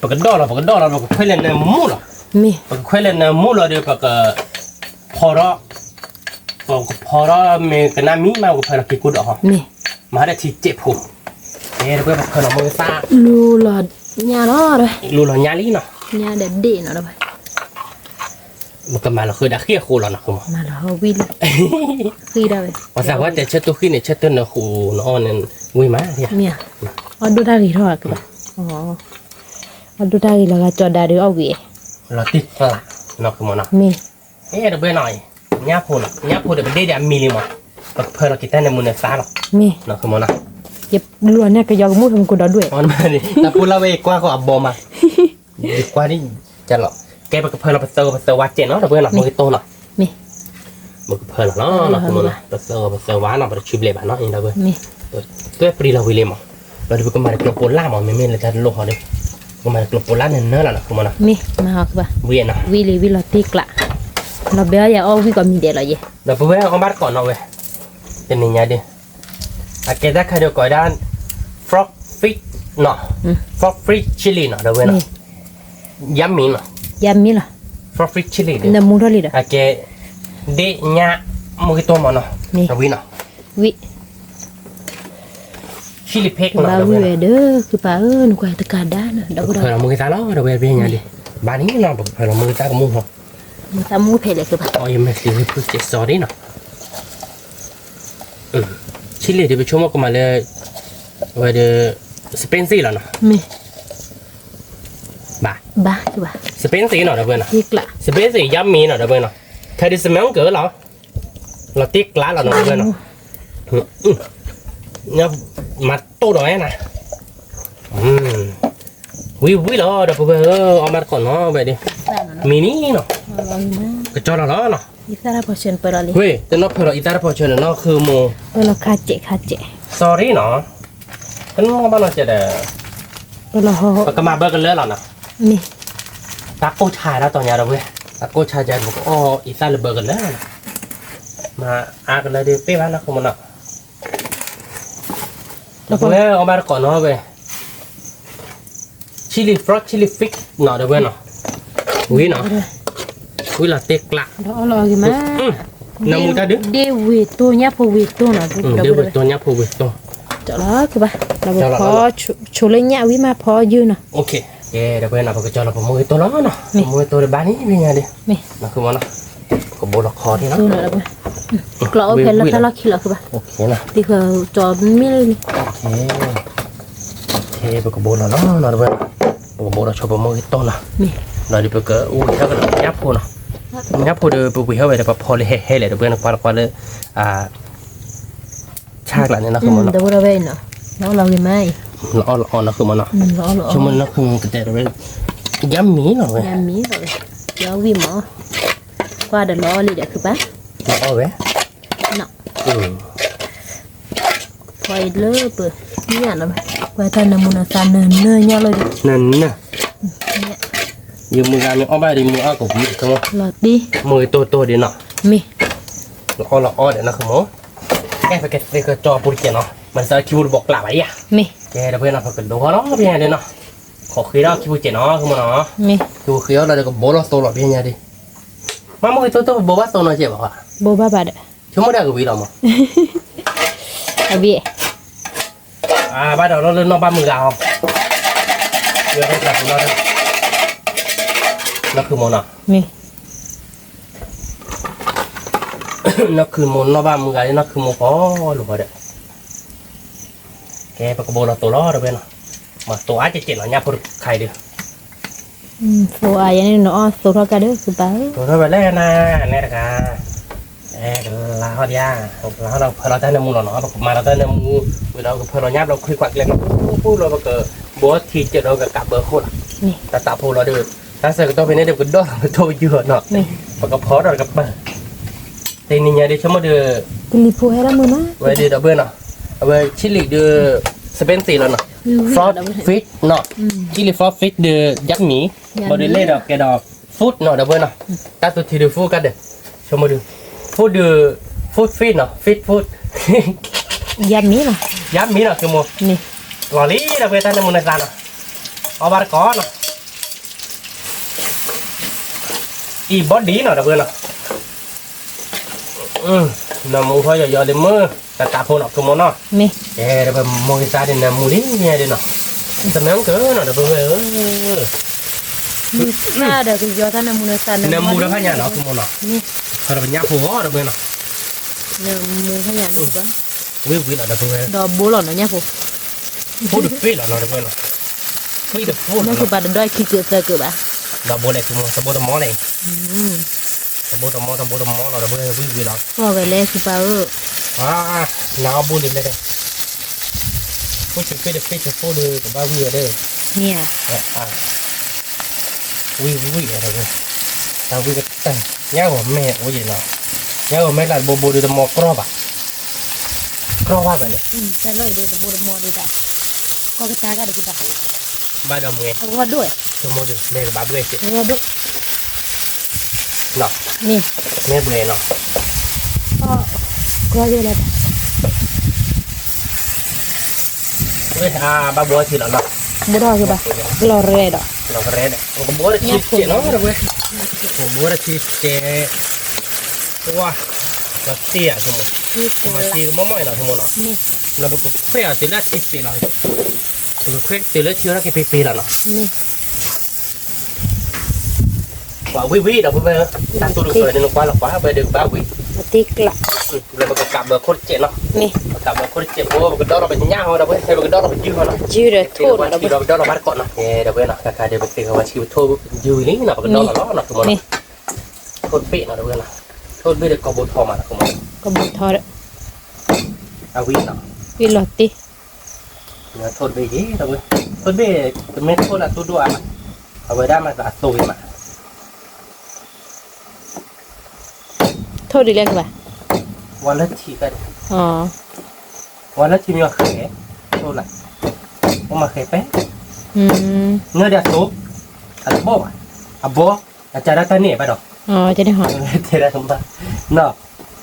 ပကဒီၣ်လီၤ ပကဒီၣ်လီၤ ပကခွဲးလဲၤနၢမူလီၤ, မ့ၢ် ပကခွဲးလဲၤနၢမူလီၤဒီး ပက ဖီထီၣ်, ပကဖီထီၣ်မ့ၢ်ကနၣ်မံမး ပကဖီလီၤခံကူဒီးဟီ, မ့ၢ် မၤဒီးထံစဲးဖိ, ကဲ ဒီပုၢ်ဝဲၢ် ပဖီလီၤမုၢ်သၣ်, လူလီၤညၣ်လီၤ, လူလီၤညၣ်လံနီၤ, ညၣ်ဒီးဒ့ၣ်နီၤ ပကမၤလီၤဃုာ်ဒီးဃံအဃိလီၤနီၤ ဃုမိၢ်, မၤလီၤဝံၤလံ, ဃံဒၣ်ဝဲ, ပှၤသးပှၢ်တဲဆၢတိၢ်ဃံန့ၣ် ဆၢတိၢ်နၢဃိနအီၣ်န့ၣ် ဝံၤမး, မ့ၢ် အီၣ်ဒိၣ်တၢ်ဂ့ၤထီၣ်ကဘၣ်, အီၣ်ဒိၣ်တၢ်ဂ့ၤလီၤဂာ်ကၠီဒါဒီးအီၣ်ဝံၤ, လီၤတံၢ်ကျးနီၤ ဃုမိၢ်နီၤ, မ့ၢ် အဲ ဒီပုၢ်ဝဲၢ်နီၤ, ညၣ်ဖိနီၤ ညၣ်ဖိဒီးပဒ့ၣ်ဒီးအမံၤလံမး, ပကဖီလီၤက့ၤတၢ်နၢမူနသၣ်လီၤ, မ့ၢ် နီၤ ဃုမိၢ်နီၤ, ယလူၤန့ၣ်ကယီကမူၣ်ဖဲမူၢ်ကိးဒီဒူၣ်, တၢ်ပူၤလၢဝဲယကွၢ်ဃီအဘီမး, ယကွၢ်ဒ်ကလီၤ, ကဲ ပကဖီလီၤပသၢဂီၤပသၢဝါစဲးနီၤ ဒီပုၢ်ဝဲၢ်နီၤ, မ့ၢ်ကတိၢ်နီၤ, မ့ၢ် ပကဖီလီၤနီၤ နီၤ ဃုမိၢ်နီၤ, ပသၢဂီၤပသၢဝါနီၤ ပတဆံဘျဲးဘၣ်နီၤ ဒီပုၢ်ဝဲၢ်, တွဲပျံၤလီၤဝံၤလံမး, ဒီးပကမၤတကျိၤပိာ်လၢ်မး မ့မ့ၢ်လၢတၢ်တလိၣ်ဃီဒီး, ပကမၤတကျိၤပိာ်လၢ်နၢနၢလီၤနီၤ ဃုမိၢ်နီၤ, မ့ၢ် မၤဟီကဘၣ်, ဝံၤနီၤ, ဝံၤလံဝံၤလီၤတံၢ်ကျး, လီၤဘဲအီၣ်ယၤအီၣ်ဝံၤကီးမံၤဒဲးလီၤယဲ, ဒီပုၢ်ဝဲၢ်အီၣ်ဘၣ်တကိးနီၤဝဲ, တနံၤညါဒုး အကဲတၢ်ခါဒီးကိးဝဲဒၣ် frog fish နီၤ, frog fish chili နီၤ ဒီပုၢ်ဝဲၢ်နီၤ, yummy နီၤ, yummy လီၤ, frog fish chili ဒီး နမူထီၣ်လံဒီး အကဲ ဒ့ၣ်ညၣ် မုၢ်ကတိၢ်မးနီၤ, ဝံၤနီၤ, ဝံၤ, ဆ ဘၣ်ဝံၤဝဲဒီး ခုပာ်ဧၢ နကွၢ်တကးဒါနၤ ဒီပုၢ်ဒီဝဲၢ် ပကဖၢလီၤမုၢ်ဂ့ၤသၣ်လီၤ ဒီပုၢ်ဝဲၢ် ဖဲညါဒံး ဘၣ်န့ၣ်နီၤ ပကဖၢလီၤမုၢ်ဂ့ၤသၣ်ကမူၣ်ဟီ မုၢ်သၣ်မူၣ်ဖဲလဲၣ်ခုပာ် အီယမ့ၢ်သံဖုကဲစီၤဒံးနီၤ ဆံလ့ၣ်ဒံး ပဆိကမိၣ်ကမၤလၢ ဝဲဒီး စပ့စ့ၣ်လီၤနီၤ မ့ၢ် ဘၣ် ဘၣ် စပ့စ့ၣ်နီၤ ဒီပုၢ်ဝဲၢ်နီၤ စပ့စ့ၣ် ယါမံၤနီၤ ဒီပုၢ်ဝဲၢ်နီၤ traditional ကလီၤ လီၤတ့ကျးလီၤနီၤ ဒီပုၢ်ဝဲၢ်နီၤ မၤတိၢ်ဒီးဝဲနၤ ဝံၤဝံၤလီၤ ဒီပုၢ်ဝဲၢ်ဧၢ အီၣ်ဘၣ်တကိးနီၤ ဝဲဒၣ် မံၤန့ၣ်နီၤ ကကၠီလီၤလီၤနီၤ ဝ့ၢ် တနီၤဖၢလီၤအံသၣ်တဖီဆၢန့ၣ်နီၤ ဃုမိၢ် sorry နီၤ တနီၤဘၣ်နီၤကဲဒီး ပကမၤဘၢကလၢလီၤနီၤ တၢ်ကိၢ်ဆါတၢ်တီၤညါဒီပုၢ်ဝဲၢ် တၢ်ကိၢ်ဆါကဲ ပကအီၣ်အံသၣ်လၢဘၢကလၢလီၤနီၤ မၤအါကလၢဒ်ပ့ၢ်ဘၣ်နီၤ ဃုမိၢ်နီၤ ဒီပုၢ်ဝဲၢ် အီၣ်ဘၣ်တကိးနီၤဝဲ chili frog chili fish နီၤ ဒီပုၢ်ဝဲၢ်နီၤ ဝံၤနီၤ ဝံၤလီၤတ့ကျး ဒီးအီၣ်လီၤအီၣ်ဂ့ၤမး နမူတၢ်ဒုး ဒ့ဝ့ၤတိၢ်ညၣ်ဖိဝ့ၤတိၢ်နီၤ ဒ့ဝ့ၤတိၢ်ညၣ်ဖိဝ့ၤတိၢ် ကၠီလီၤကဘၣ် ဒီးပဖီ ဆိလၢညၣ်ဝံၤမးဖီယုၢ်နီၤ ကဲ ဒီပုၢ်ဝဲၢ်နီၤ ပကကၠီလီၤပမိၢ်ဂ့ၤတိၢ်လီၤနီၤ ပမိၢ်ဂ့ၤတိၢ်တဘၣ်န့ၣ် ဖဲညါဒံး နီၤ ဃုမိၢ်နီၤ ပကဘိလီၤခီဒံးနီၤ ကလီၤအိၣ်ဖဲလၢတၢ်လီၢ်ခံလီၤဃုဘၣ် သံဃီကၠီမ့ၢ်လၢန့ၣ် ပကဘိလီၤနီၤ ဒီပုၢ်ဝဲၢ် ပကဘိလီၤဆိပမိၢ်ဂ့ၤတိၢ်နီၤ ဒီးဒ်ပကအိၣ်ဝံၤဟဲကဒီးညၣ်ဖိနီၤ ညၣ်ဖိဒီးပဝံၤဟဲဝဲဒီး ပဖီလၢဟဲဟဲလဲၣ် ဒီပုၢ်ဝဲၢ် နကွၢ်လီၤကွၢ်လၢ ဆၢကျးန့ၣ်နီၤ ဃုမိၢ်နီၤ ဒီပုၢ်ဝဲၢ်နီၤ လီၤအီၣ်လီၤဂ့ၤမးအံၤ လီၤအီၣ်လီၤအီနီၤ ဃုမိၢ်နီၤ ဆိကမိၣ်နီၤ ဃုမိၢ်ကတဲဒီးဝဲ ယါမံၤနီၤဝဲ ယါမံၤလီၤဝဲ ယါဝံၤမး ကွၢ်ဒီးလီၤအီၣ်လံဒီးခုပၢ် လီၤအီၣ်ဝဲ နီၤ ဖီအံၤလၢပ ညၣ်နီၤ ကွၢ်တၢ်နၢမူနသါနၢနၢညါလီၤဒီး နၢနၢ ယမုၢ်ဂၤမ့ၢ်အီၣ်ဘၣ်ဒီးမုၢ်အီၣ်ကဝံၤ လီၤတံၢ် မုၢ်ဂ့ၤတိၢ်တိၢ်ဒံးနီၤ မ့ၢ် လီၤအီၣ်လီၤအီဒီးနီၤ ဃုမိၢ် ကဲ ပကသ့ကကၠီပူတကဲးနီၤ မၤစၢၤခံပူတဘိးကျးဘၣ်ယါ မ့ၢ် ကဲ ဒီပုၢ်ဝဲၢ်နီၤ ပကဒိးဃီလီၤ ဖဲညါဒံးနီၤ ခိးဃ့ဒီးခံပူတကဲးနီၤ ဃုမိၢ်နီၤ မ့ၢ် ခံပူဃ့အီၣ်လီၤဒီးကဘိလီၤသိလီၤ ဖဲညါဒံး မ့ၢ်မုၢ်ဂ့ၤတိၢ်တိၢ် ပဘိဘၣ်သိနီၤကဲးဘၣ်ဃီ ဘိဘၣ်ဘၣ်ဒီး ဆိကမိၣ်ဒီးကဝံၤလီၤမး အဝံၤ ဘၣ်ဒီးလီၤလၢနီၢ်ဘၣ်မုၢ်ဂၤအီၤ ယွၤတၢ်ပူၤနီၢ်တၢ် နီၢ်ခုမိၢ်နီၤ မ့ၢ် နီၢ်ခုမိၢ်နီၢ်ဘၣ်မုၢ်ဂၤလၢနီၢ်ခုမိၢ်ဃီလိာ်ဃီဒီး ကဲ ပကဘိလီၤသိလီၤ ဒီပုၢ်ဝဲၢ်နီၤ မၤသိအါကဲးကဲးနီၤ ညၣ်ဖိတခါအံၤဒီး သိအါယဲန့ၣ် နအီၣ်သိထီၣ်ကါဒီး သုပၢ်ဧၢ သိထီၣ်ဝဲလၢနၤ နဲတဂၤ ကလၤဟီၣ်ဒံးဧါ ကလၤဟီၣ်ဒီး ကဖၢလီၤတၢ်နၢမူလီၤနီၤ ပကမၤလီၤတၢ်နၢမူ ဝံၤဒီးကဖၢလီၤညၣ်ဘျီ ခွံခွးကျဲ ပူပူလီၤ ပကဘိထံကၢၢ်ဒီးကကးဘၢခိၣ်လီၤ တၢ်တးဖိလီၤဒီး တၢ်ဆၢကတီၢ်ဖဲန့ၣ်ဒီး ပကဒီၣ်လီၤပထိပယူၤနီၤ ပကဖီဒီးကပၢၢ် တနံၤညါဒ်ဆိကမိၣ်ဒီး ကလံၤဖိဟဲဒၣ်မုာ်နီၤ ဝဲဒ်ဒီပုၢ်ဝဲၢ်နီၤ အဝဲ chili ဒီး စပ့စ့ၣ်လီၤနီၤ frog fish နီၤ chili frog fish ဒီး ယါမံၤ ဘၣ်ဒီးလဲၣ်ဒီးကဲဒီး food နီၤ ဒီပုၢ်ဝဲၢ်နီၤ တၢ်သူထံဒီး food ကါဒီး ဆိကမိၣ်ဒီး food ဒီး food fish နီၤ fish food ယါမံၤနီၤ ယါမံၤနီၤ ဆိကမိၣ် လီၤလံ ဒီပုၢ်ဝဲၢ် တၢ်နၢမူနသါနီၤ အီၣ်ဘၣ်တကိးနီၤ အံၤဘီဒံးနီၤ ဒီပုၢ်ဝဲၢ်နီၤ နၢမူဖီယီၤယီၤလံမုၢ် တၢ်တးဖိနီၤ ဆိကမိၣ်နီၤ ကဲ ဒီပုၢ်ဝဲၢ် မိၢ်ဂ့ၤသၣ်ဒ်နၢမူလံ ဒ်နီၤ တမၢကၢနီၤ ဒီပုၢ်ဝဲၢ်ဧၢ ဒီးကယီတၢ်နၢမူနသါ နၢမူဒီးဖးညါနီၤ ဆိကမိၣ်နီၤ ဖီဒီးပညၣ်ဖိအီၤ ဒီပုၢ်ဝဲၢ်နီၤ နၢမူဖးညါနီၤ ဝံၤဝံၤလီၤ ဒီပုၢ်ဝဲၢ် ဒီးဘိလီၤနီၤ ညၣ်ဖိ ဖိတပ့ၢ်လီၤနီၤ ဒီပုၢ်ဝဲၢ်နီၤ ဖိတဖိလီၤ ညၣ်ဖိဘၣ်တဒီခံကၢၢ်သၢကၢၢ်ဘၣ် ဒီးဘိလဲၣ် ဆိကမိၣ် တဘိတမီၢ်န့ၣ် တဘိတမီၢ် တဘိတမီၢ်လီၤ ဒီပုၢ်ဝဲၢ် ဝံၤဝံၤလီၤ ကွၢ်ဝဲလဲၣ် သုပၢ်ဧၢ နအီၣ်ဘိလံလဲၣ် ဖိဆံးပ့ၢ်တပ့ၢ်ဆံးဖိဒီး ကဘၣ်ဝံၤဝဲဒီး မ့ၢ်ဧါ ဝံၤဝံၤလီၤ ဒီပုၢ်ဝဲၢ် တၢ်ဝံၤကတၢၢ် ညၣ်ဂီၤမဲအိၣ်ယံၤနီၤ ညၣ်ဂီၤမဲလၢတဘိဘိဒီးတမီၢ်ကြီဘၣ် ကြီဘၣ်ဘၣ်န့ၣ် တၢ်လၢတဘိတမီၢ်ဒီးတၢ် ကီကတၢၢ်ကဒီးကဘၣ် ဘၣ်ဒီးမ့ၢ် အဂီၢ်ဒိၣ် ဆိကမိၣ်ဒီး မ့ၢ်ကဘၣ်ဘှဲၣ်က့ၤ အဂီၢ်ဒိၣ် နီၤ မ့ၢ် မ့ၢ်ဘှဲၣ်နီၤ ကီကတၢၢ်လၢ ဝဲ အဘၣ်ဘိထံလီၤနီၤ ဘိထီၣ်ကဘၣ် လီၤရဲဒီး လီၤရဲဒီး ကဘိထံကဲးနီၤ ဒီပုၢ်ဝဲၢ် ကဘိထံကဲး ဝါ လီၤတ့ၢ်ဧါ ဆိကမိၣ် မၤတ့ကမီၢ်မီၢ်အံၤနီၤ ဖိမ့ၢ်နီၤ, လၢပကခွဲးအီၤတုၤလၢအတ့ပ့ၤလီၤ, ပကခွဲးတုၤလၢထံဝဲဒၣ်က့ၤပ့ၤပ့ၤလီၤနီၤ. ပှၤဝံၣ်ဝံၣ်ဒီးဖိမ့ၢ်, တၢ်သူၣ်တကၢၢ်န့ၣ် နကွၢ်လီၤကွၢ် ပှၤဒုးကဘၣ်ဝံၣ်, လၢပကကးဘၢခိၣ်တစဲးနီၤ, ပကးဘၢခိၣ်တစဲးဖိ ပကဒီထီၣ်ပညၣ်ဟီဒီးဖိ ဖဲပကဒီထီၣ်ပယုၢ်ဟီနီၤ, ယုၢ်ဒီးထိၣ်ဒီး ပကဒီထီၣ်ဘၣ်တကိးနီၤ, ဒီးဝဲနီၤ ခါခါဒီးပသ့ၣ်ဃီဝဲဆံးပထိၣ်ယုၢ်ဝံၤလံနီၤ ပကဒီထီၣ်လီၤလီၤနီၤ ဖိမ့ၢ်နီၤ, ထိၣ်တဘ့ၣ်နီၤ ဒီးဝဲနီၤ, ထိၣ်တဘ့ၣ်ဒီးကီၢ်ဘိထီမးနီၤ ဖိမ့ၢ်, ကီၢ်ဘိထီဒီး, အဝံၣ်နီၤ, ဝံၣ်လီၤတ့ ထိၣ်တဘ့ၣ်ယဲ, ထိၣ်တဘ့ၣ် တမ့ၢ်ထိၣ်လၢအသူၣ်ဒိၣ်အါမး, အဝဲဒၣ်မးအသိဂ့ၤမး, ထိၣ်ဒ်လဲၣ်ကဘၣ်, ဝါလၢထံၣ်ကဒီး, ဝါလၢထံၣ်မ့ၢ်အီၤဃဲ, ထိၣ်လၢ, အိၣ်မးဃဲပဲ, နဒီးအသိ, အတဘီၣ်ဘၣ်, အဘီ, အကၢဒၣ်တၢ်န့ၣ်ဘၣ်ဒီး, တဲဒၣ်,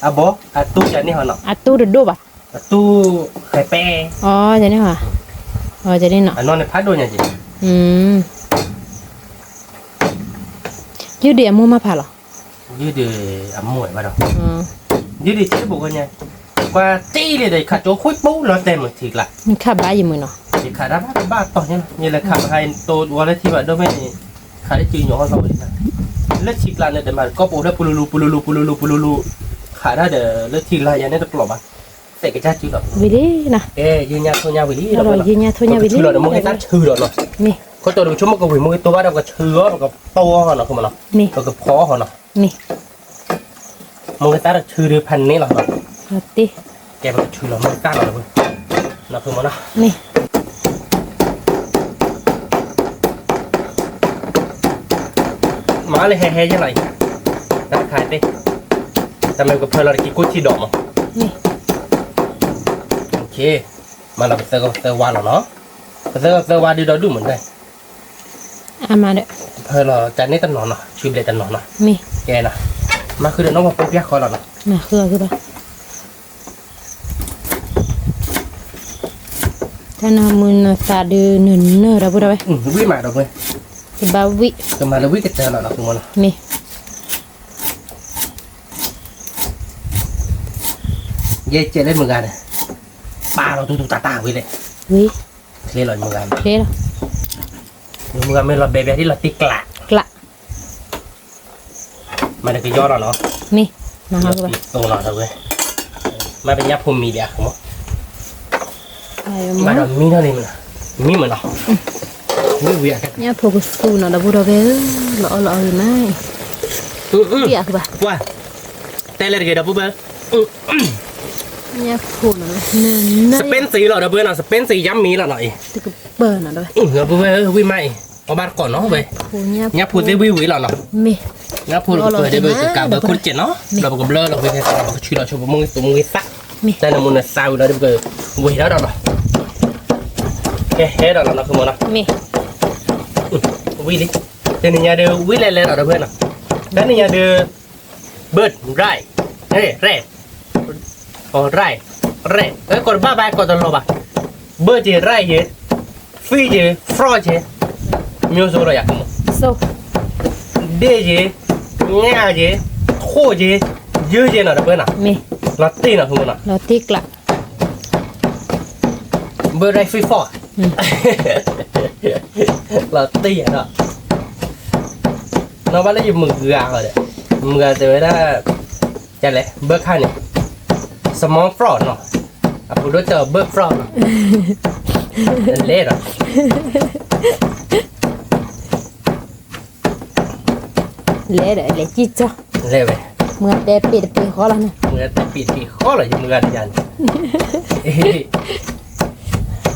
အဘီအသူၣ်ကန့ၢ်ဟီနီၤ, အသူၣ်တဒိၣ်ဘၣ်, အသူၣ်ဃဲပဲ, န့ၣ်, အနီၢ်န့ၣ်ဖးဒိၣ်ညါက့ၤ, ယုၢ်ဒံးအမိၢ်မးဖးလီၤ, ယုၢ်ဒံးအမိၢ်ဘၣ်ဒီး, ယုၢ်ဒံးဆ့ဘိၣ်ကညါ, ကွၢ်တ့လံဒီး ယခးကၠိဃုပူၤလီၤတဲမုာ်ထံကျါ, နခးဘၣ်ယမုာ်နီၤ, ယခးတၢ်ဘၣ်တဘၣ်တီၤညါ, ယလဲၤခးမဟါတိဝါလၢထံဘၣ်ဒိၣ်မ့ၢ်န့ၣ်, ခးလၢစုညိးဟီၣ်သီဝဲ, လၢထံကျါန့ၣ် တမၤတကီၢ်ပအိၣ်လၢပလူလူပလူလူပလူလူပလူလူ, ခးတၢ်ဒီးလၢထံကျါယၤန့ၣ်တကျိးဘၣ်, သဲးကစၢ်စုဒီး, ဝံၤလံ, ကဲယုၢ်ညါထိၣ်ညါဝံၤလံ, ယုၢ်ညါထိၣ်ညါဝံၤလံ, ပကဆူလီၤဒီးမ့ၢ်ဂ့ၤသၣ်ဆူဒီးနီၤ, ခိၣ်တီဒီးပဆိကမိၣ်ကဝံၤမ့ၢ်ဂ့ၤတိဘၣ်ဒီး ပကဆူအီၤ ပကဖီအီၤနီၤ, မ့ၢ်ဂ့ၤသၣ်တဆူဒီးဖးန့ၣ်လီၤ, ကဲပကဆူလီၤမ့ၢ်ဂ့ၤသၣ်လီၤ, မၤလၢဟဲဟဲယဲလီၤအံၤ, တၢ်တခါသ့ၣ်, တၢ်မ့ၢ်ကဖၢလီၤတက့ၤကိၣ်ထံဒီးမး, မၤလီၤပသၢဂီၤပသၢဝါလီၤနီၤ, ပသၢဂီၤပသၢဝါဒုးဒီဒူၣ်မးဒၣ်, ဖၢလီၤကန့ၢ်တနီၤနီၤ ဆူဘျဲၣ်တနီၤနီၤ, ကဲနီၤ, မၤဃုာ်ဒီးနီၢ်ပှၤပိာ်ပျၢ်ဃီလီၤနီၤ, တၢ်နၢမူနသးဒုးနၢနၢဒီပုၢ်ဒီဝဲၢ်, ဝံၣ်မးဒီပုၢ်ဝဲၢ်, ကဘၣ်ဝံၣ်, ကမၤလၢဝံၣ်ကတၢၢ်လီၤနီၤ မ့ၢ် ယဲကဲလၢမုၢ်ဂၤန့ၣ်, ပာ်လီၤတူတူတၢ်တၢ်ဝံၤလဲၣ်, ချ့လီၤမုၢ်ဂၤန့ၣ်, မုၢ်ဂၤမ့ၢ်လီၤဘဲဘဲဒ်လီၤတံၢ်ကျး, မၤတကယီလီၤနီၤ, မ့ၢ်, သိလီၤဝဲ, မ့ၢ်ပညၣ်ဖိမံၤဒံးအဃိမး, မ့ၢ်ဒီးမံၤထီၣ်န့ၣ်မ့ၢ်, မံၤမ့ၢ်နီၤ, မံၤဝံၤ, ညၣ်ဖိကသူနီၤ ဒီပုၢ်ဒီဝဲၢ်ဧၢ, လီၤအီၣ်လီၤအီဂ့ၤမး, ကွၢ်, တဲလဲၣ်တဂ့ၤဒီပုၢ်ဝဲၢ်, ညၣ်ဖိနီၤ, စပ့စံလီၤဒီပုၢ်ဝဲၢ်နီၤ, စပ့စံယါမံၤလီၤနီၤအံၤ, ဒီပုၢ်ဝဲၢ်ဧၢ ဝံၣ်မးအံၤ, အီၣ်ဘၣ်တကိးနီၤဝဲ, ညၣ်ဖိသ့ၣ်ဝံၣ်ဝံၤလီၤနီၤ, ညၣ်ဖိလီၤပပၢၤဒ်ပကကးဘၢခိၣ်တစဲးနီၤ, ဒီးပကဘျၢလီၤဝံၤဖဲသး ပကဆူလီၤဆိပမိၢ်ဂ့ၤသူၣ်မိၢ်ဂ့ၤသၣ်, တၢ်နၢမူနသးဝံၤလီၤဒ်ပကဝဲၤထီၣ်ဒီးလီၤ, ကဟဲဒီးလီၤနီၤ ခိၣ်မနီၤ, ဝံၣ်လံ, တနံၤညါဒုးဝံၣ်လဲၤလဲၤလီၤဒီပုၢ်ဝဲၢ်နီၤ, တနံၤညါဒုး ဘၢၣ် ရဲၣ်, ရဲၣ်, ရဲၣ်, ရဲၣ်, ကိးတဘၣ်ဘၣ် ကိးတလီၤဘၣ်, ဘၢၣ်က့ၤ ရဲၣ်က့ၤ, ဖံက့ၤ ဖရီက့ၤ, မျိုးစုံလီၤယၤ, ဒ့ၣ်က့ၤ, ညၣ်က့ၤ, ထိၣ်က့ၤ, ယုၢ်က့ၤနီၤ ဒီပုၢ်ဝဲၢ်နီၤ, လီၤတံၢ်နီၤ ခိၣ်မနီၤ, ဘၢၣ် ရဲၣ် ဖံ ဖရီ, လီၤတံၢ်ယၤနီၤ, နီၢ်ဘၣ်လၢယမုၢ်ဂၤဃီဒီး, မုၢ်ဂၤတဲဝဲဒၣ်, ကလဲၣ် ဘၢၣ်ခါန့ၣ်, စမီဖရီနီၤ, အပူၤဒိၣ်တၢ်ဘၢၣ်ဖရီနီၤ, လဲၤဒီး လဲၤဒီးလဲၤကံၢ်ကၠီ, လဲၤဝဲ, မုၢ်ဂၤတဲပ့ၤတပ့ၤဃီလီၤန့ၣ်, မုၢ်ဂၤတဲပ့ၤတပ့ၤဃီလီၤ ယမုၢ်ဂၤတယၤန့ၣ်,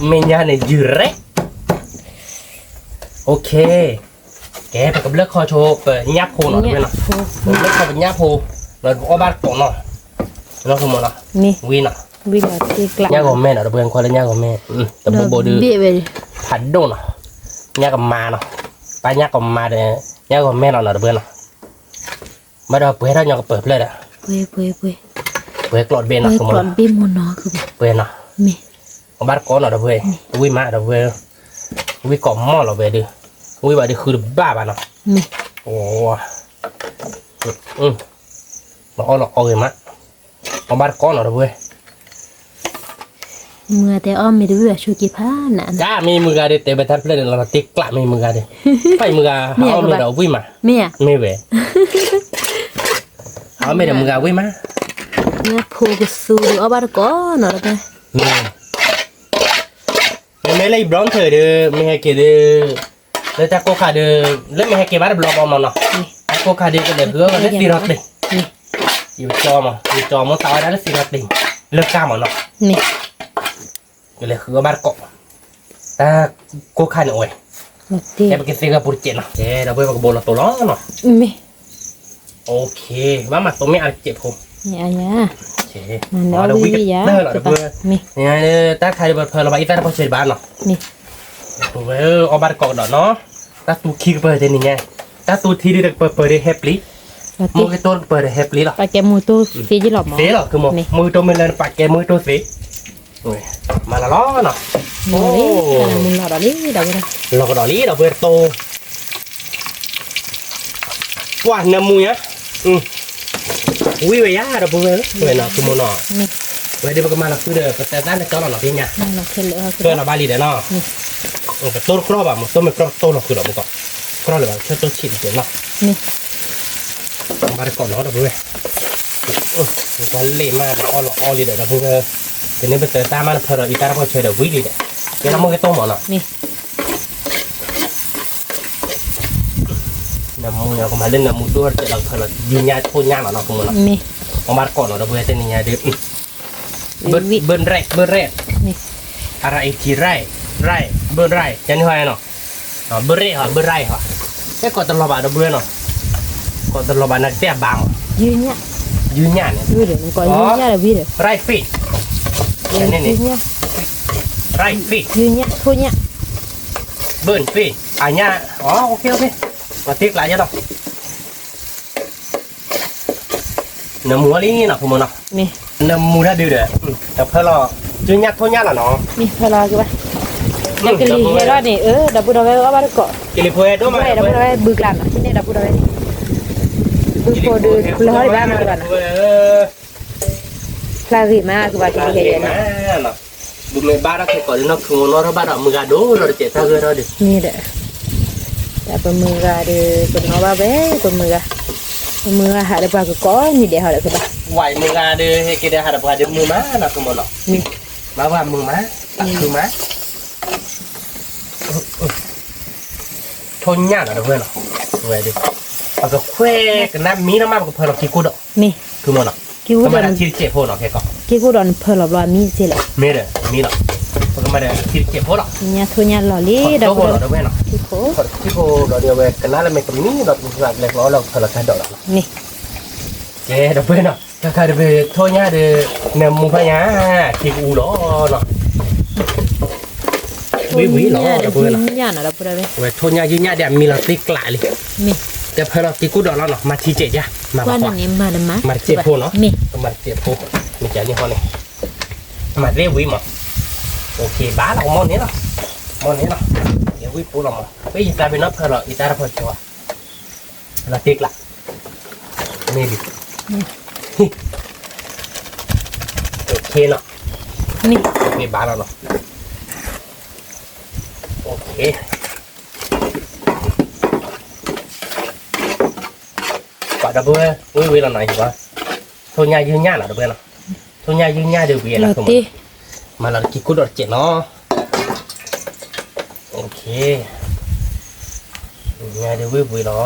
မ့ၢ်ညါန့ၣ် ယုၢ်ရဲၣ်, အိၣ်ခ့, ကဲ ပကဘျၢခီဆိပညၣ်ဖိနီၤ တဝဲနီၤ, ပကဘျၢခီပညၣ်ဖိ, ဒီးပအီၣ်ဘၣ်တကိးနီၤ, နီၤခိၣ်မနီၤ, ဝံၤနီၤ, ညၣ်ဂီၤမဲနီၤ တဝဲကွၢ်လၢညၣ်ဂီၤမဲ, တဘိဘိဒုး, ဖးဒိၣ်နီၤ, ညၣ်ကမါနီၤ, ပာ်ညၣ်ကမါဒီး, ညၣ်ဂီၤမဲလီၤနီၤ တဝဲနီၤ, ဘၣ်ဒီးပှဲၤထီၣ်ညီကပၢၤဖျၢၣ်ဒီး, ပှဲၤကျီးတဘ့ၣ်နီၤ, ပှဲၤနီၤ, အဘၣ်တကိးနီၤ တဝဲ, ဝံၣ်မးဒီးဝဲ, ဝံၣ်ကိးမီၢ်လီၤဝဲဒုး, ဝံၣ်ဘၣ်ဒုးဃုတဘၣ်ဘၣ်နီၤ, အိ, လီၤအီၣ်လီၤအီဂ့ၤမး, အီၣ်ဘၣ်တကိးနီၤ ဒီပုၢ်ဝဲၢ်, မုၢ်ဂၤတဲအီၣ်မ့ၤတဝံၣ်ဘၣ်ဆိက့ၤဖးနး, တၢ်မ့ၢ်မုၢ်ဂၤဒီး တဲဘၣ်တၢ်တဖျၢၣ်န့ၣ်လီၤ တ့ကျးမ့ၢ်မုၢ်ဂၤဒီး, ဖဲမုၢ်ဂၤ ဟးအီၣ်မ့ၤဒီးဝံၣ်မး, မ့ၢ်ဧါ, မ့ၢ်ဝဲ, ဟးအီၣ်မ့ၤဒီးမုၢ်ဂၤဝံၣ်မး, ဖိကသူဒီးအီၣ်ဘၣ်တကိးနီၤ ဒီပုၢ်ဝဲၢ် မ့မ့ၢ်လၢယဘျီနထၢၣ်ဒီး မ့ၢ်ဟဲက့ၤဒီး, လၢတၢ်ကိၢ်ခါဒီး, လၢမ့ၢ်ဟဲက့ၤဘၣ်တဘျီဘၣ်မးနီၤ, တၢ်ကိၢ်ခါဒီးကလဲၤဃုအီၣ်လၢသ့ၣ်ထီၣ်သ့ၣ်, ယကၠီမး ယကၠီမိၢ်သးဝဲဒၣ်လၢသ့ၣ်ထီၣ်သ့ၣ်, လၢကါမးနီၤ, ကလဲၤဃုအီၣ်ဘၣ်တကိး, တၢ်ကိၢ်ခါန့ၣ်အိၣ်ဝဲ, ဟဲပကသ့ဂၢၢ်ပူၤတစဲးနီၤ, ကဲဒီပုၢ်ဝဲၢ်ပကဘိလီၤတိၤလီၤနီၤ, မ့ၢ် ဘၣ်မၤတိၤမ့ၢ်အါတစဲးဖိ, အဝဲဝံၣ်ကတၢၢ်လီၤ ဒီပုၢ်ဝဲၢ်, တၢ်ခါဒီးပဖၢလီၤဘၣ်အံသၣ်တဖီၣ်ဆဲးတဘၣ်နီၤ, ဒီပုၢ်ဝဲၢ်အီၣ်ဘၣ်တကိးကဒီးနီၤ, တၢ်သူခံကပၢၢ်တနံၤညါ, တၢ်သူထံဒုးတကပၢၢ်ပၢၢ်ဒီးဟဲပျံၤ, မိၢ်ကတိၢ်တကပၢၢ်ဒီးဟဲပျံၤလီၤ, သ့လီၤ, မိၢ်ကတိၢ်မ့ၢ်လၢနပာ်ကဲမိၢ်ကတိၢ်သ့ မၤလီၤလီၤနီၤ, လီၤကဒီးလံ ဒီပုၢ်ဝဲၢ်တိၤ, ပှၤနၢမူညါ, ဝံၣ်ဝဲယါ ဒီပုၢ်ဝဲၢ်, ဝဲနီၤ သုမိၢ်နီၤ, ဝဲဒုးပကမၤလီၤဃုဒီး ပတဲတၢ်လၢကၠီလီၤနီၤ ဖဲညါ, ကၢလီၤဘၣ်လံဒီးနီၤ, ပတိၢ်တကြီဘၣ် မ့ၢ်တိၢ်မ့ၢ်ကြီတိၢ်လီၤဃုာ်ဒီးမ့ၢ်ကီး, ကြီလၢၤဘၣ် ဆၢတိၢ်ဆံးတကဲးနီၤ, ဘၣ်တကိးနီၤ ဒီပုၢ်ဝဲၢ်, ပှၤလ့ၣ်မးလီၤအီၣ်လီၤအီလံဒီး ဒီပုၢ်ဝဲၢ်, ကန့ၢ်ပတဲတၢ်မးနဖၢလီၤအံသၣ်တဖီၣ်ဆဲးဒီးဝံၣ်လံဒီး, ကဲလီၤမိၢ်ကတိၢ်မးနီၤ နၢမူန့ၣ် ကမၤလၢနၢမူဒိၣ်တစဲးလီၤ ကဖၢလီၤယုၢ်ညၣ်ထိၣ်ညၣ်လီၤနီၤ ဖိမုၣ်နီၤ, အီၣ်ဘၣ်တကိးနီၤ ဒီပုၢ်ဝဲၢ် တနံၤညါဒုး, ဘၢၣ်ရဲၣ်, ဘၢၣ်ရဲၣ်, R A T ရဲၣ်, ရဲၣ်, ဘၢၣ်ရဲၣ် ကန့ၣ်ဟီနီၤ, ဘၢၣ်ရဲၣ်ဟီ ဘၢၣ်ရဲၣ်ဟီ, အဲၣ်ကိးတလီၤဘၣ် ဒီပုၢ်ဝဲၢ်နီၤ, ကိးတလီၤဘၣ် နကတဲအဘၣ်မး, ယုၢ်ညၣ်န့ၣ်, ရဲၣ်ဖ့ၣ်, ယုၢ်ညၣ်, ထိၣ်ညၣ်, ဘၢၣ်ဖ့ၣ်, အညၣ်, အသ့ကျးယဲလီၤ နၢမူလံနီၤ ဖိမုၣ်နီၤ, နၢမူတၢ်ဒုးဒီး, နဖၢလီၤ, ယုၢ်ညၣ်ထိၣ်ညၣ်လီၤနီၤ, မ့ၢ်ဖၢလီၤက့ၤဘၣ်, ဒီးကလံၤဟဲထီၣ်န့ၣ် အၢ ဒီပုၢ်ဒီဝဲၢ်အီၣ်ဘၣ်တကိး, ကလံၤဖိဟဲဒိၣ်မး ဒီပုၢ်ဒီဝဲၢ်ဘုကျးနီၤ ထံၣ်န့ၢ်ဒီပုၢ်ဒီဝဲၢ်, ဘုဖိဒုးဘျၢဟီၣ်ဒံးဘၣ်နီၤ ဖျါဂ့ၤမးကဘၣ်ကလံၤဟဲယဲနီၤ ဘုမ့ၢ်ဘၣ်ထီၣ်ခဲကိးလၢနီၢ်ခုမူနီၢ်ထီၣ်ဘၣ်ဒီး မုၢ်ဂၤဒိၣ်ဒီးတစဲးတၢ်ဂၢၢ်ထီၣ်ဒုး, မ့ၢ်ဒီး, တၢ်ပမုၢ်ဂၤဒီး ပနီၣ်ဘၣ်ဝဲ ပမုၢ်ဂၤ, ပမုၢ်ဂၤဟးဒီးပှၤကကိးနံၤဒဲးဟီဒီးကဘၣ်, ဝဲမုၢ်ဂၤဒီး ဟဲက့ၤဒီးဟးဒီးပှၤဒီးမုာ်မး နီၢ်ခုမူနီၢ်, ဘၣ်ပှၤမုာ်မး, ပှၤခုမး, ထိၣ်ညၣ်နီၤ ဒီပုၢ်ဝဲၢ်နီၤ, ဝဲဒုး, ပကခွဲးကနၣ်မံနီၤမး ပကဖၢလီၤက့ၤကိၣ်ဒီး, မ့ၢ်, ခုမူနီၢ်, ကမၤဒီးထံတစဲးဖိနီၤ ခဲကိး, က့ၤကိၣ်ဒီးနဖၢလီၤဘျီအမံတစဲးလဲၣ်, မ့ၢ်ဒီး မံနီၤ, ပကမၤဒီးထံတစဲးဖိလီၤ, ညၣ်ထိၣ်ညၣ်လီၤလံ ဒီပုၢ်ဝဲၢ်နီၤ, ထံခိၣ်, ထံခိၣ်ဒီးဒုးအဝဲကနၣ်လၢမဲာ်ကမံဒီး ပကလဲၤကျီလၢပဖၢလီၤတၢ်ဒီးလီၤ, မ့ၢ်, ကဲ ဒီပုၢ်ဝဲၢ်နီၤ, တၢ်ခါဒီးပထိၣ်ညၣ်ဒီး, နၢမူဖးညါ, ထံကအူလီၤနီၤ ဝံၤဝံၤလီၤ ဒီပုၢ်ဝဲၢ်နီၤ, ဝဲထိၣ်ညၣ်ယုၢ်ညၣ်ဒီးအမံလီၤသ့ကျးလံ, ကဖၢလီၤက့ၤကိၣ်ဒီးလီၤနီၤ မၤထံစဲးယါ, မၤဘၣ်ကွၢ်, မၤတစဲးဖိနီၤ, ကမၤတစဲးဖိ, မ့ၢ်ကန့ၣ်ဟီန့ၣ်, မၤသ့ဝံၤမး, ဘၣ်လီၤ ကမီၢ်န့ၣ်လီၤ, မီၢ်န့ၣ်လီၤ, ယဝံၣ်ပူၤလီၤမး, ဖဲယသးပ့ၤနီၣ်ဖၢလီၤ ယတၢ်တဖီၣ်ကၠီၤ လီၤတ့ကျး, မ့ၢ်ဒ်, နီၤ, မ့ၢ်ဘၣ်လီၤနီၤ, ပှၤဒီပုၢ်ဝဲၢ် ဝံၤဝံၤလီၤနီၤ, ထိၣ်ညၣ်ယုၢ်ညၣ်နီၤ ဒီပုၢ်ဝဲၢ်နီၤ, ထိၣ်ညၣ်ယုၢ်ညၣ်ဒီးဝံၤလီၤ, မၤလီၤတက့ၤကိၣ်ဒီးတစဲးနီၤ ညါဒီးဝံၤဝံၤလီၤ ဒီပုၢ်ဝဲၢ်ဧၢ, တၢ်ပ့ၤထီၣ်လီၤမံ, ခိၣ်စဲးနီၤ, ဘၣ်ခိၣ်စဲးလီၤ ကမၤစဲးဒိၣ်စဲးလီၤ ကအီၣ်ဘၣ်ကိးဟီနီ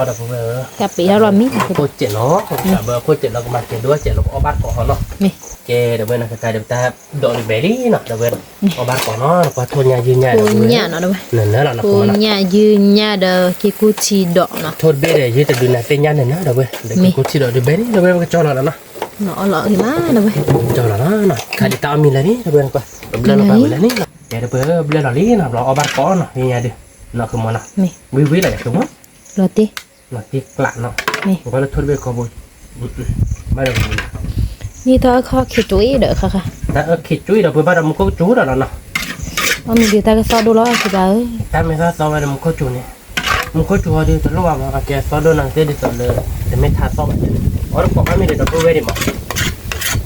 ၤ, ကဲ ဒီပုၢ်ဝဲၢ်နီၤ ကတၢၢ်ဒီးပတၢ်ဒိးန့ၣ်ဘဲလံနီၤ ဒီပုၢ်ဝဲၢ်, အီၣ်ဘၣ်ကိးနီၤ ပှၤထိၣ်ညၣ်ယုၢ်ညၣ်ဒီးဝဲ, နနၢလီၤနီၤ ထိၣ်ညၣ်ယုၢ်ညၣ်ဒီးက့ၤကူၣ်ထံဒီးနီၤ, ထိၣ်တဘ့ၣ်ဒီး ယုၢ်တဒုးနၤသ့ၣ်ညါနနၢ ဒီပုၢ်ဝဲၢ်, ဒီးက့ၤကူၣ်ထံဒီးတဘ့ၣ်လံ ဒီပုၢ်ဝဲၢ် ပကကၠီလီၤနီၤ, နအီၣ်လီၤဂ့ၤမး ဒီပုၢ်ဝဲၢ်, ကၠီလီၤနီၤ, ခါဒံးတၢ်အီၣ်မံလၢာ်န့ၣ် ဒီပုၢ်ဝဲၢ်, ပဘျၢလီၤပာ်ဝံၤလၢာ်န့ၣ်, ကဲ ဒီပုၢ်ဝဲၢ် ဘျၢလီၤလံနီၤ ဘျီအီၣ်ဘၣ်ကိးနီၤ ယုၢ်ညါဒီး, နီၤ ခုမီၤနီၤ, ဝံၤဝံၤလီၤ ယၤ ခုမီၤ, လီၤတ့ လီၤတ့ကျးနီၤ, ဘၣ်လၢထိၣ်တဘ့ၣ်ကီဘိ, ဘၣ်ဒီး, န့ၣ်တၢ်အၢၣ်ခီၣ်ခံကၠူအံၤဒီးခါခါ, တၢ်အၢၣ်ခံကၠူအံၤဒီး ပဘၣ်ဒီးမူခိၣ်ကၠူဒီးလီၤနီၤ, အီၣ်မ့ၤဒုးတၢ်ကသီၣ်ဒိၣ်လီၤ ကဘၣ်ဧၢ, တၢ်မ့ၢ်သီၣ်သီဝဲဒီးမူခိၣ်ကၠူန့ၣ်, မူခိၣ်ကၠူအီၤဒီးတလိၣ်ဘၣ်မး အကဲသီၣ်ဒိၣ်နၤသ့ဒ်သိးလၢ, တမ့ၢ်ထါသီၣ်ဘၣ်န့ၣ်, အီၣ်တကိးဘၣ်မ့ၢ်ဒီး ဒီပုၢ်ဝဲၢ်ဒံးမး,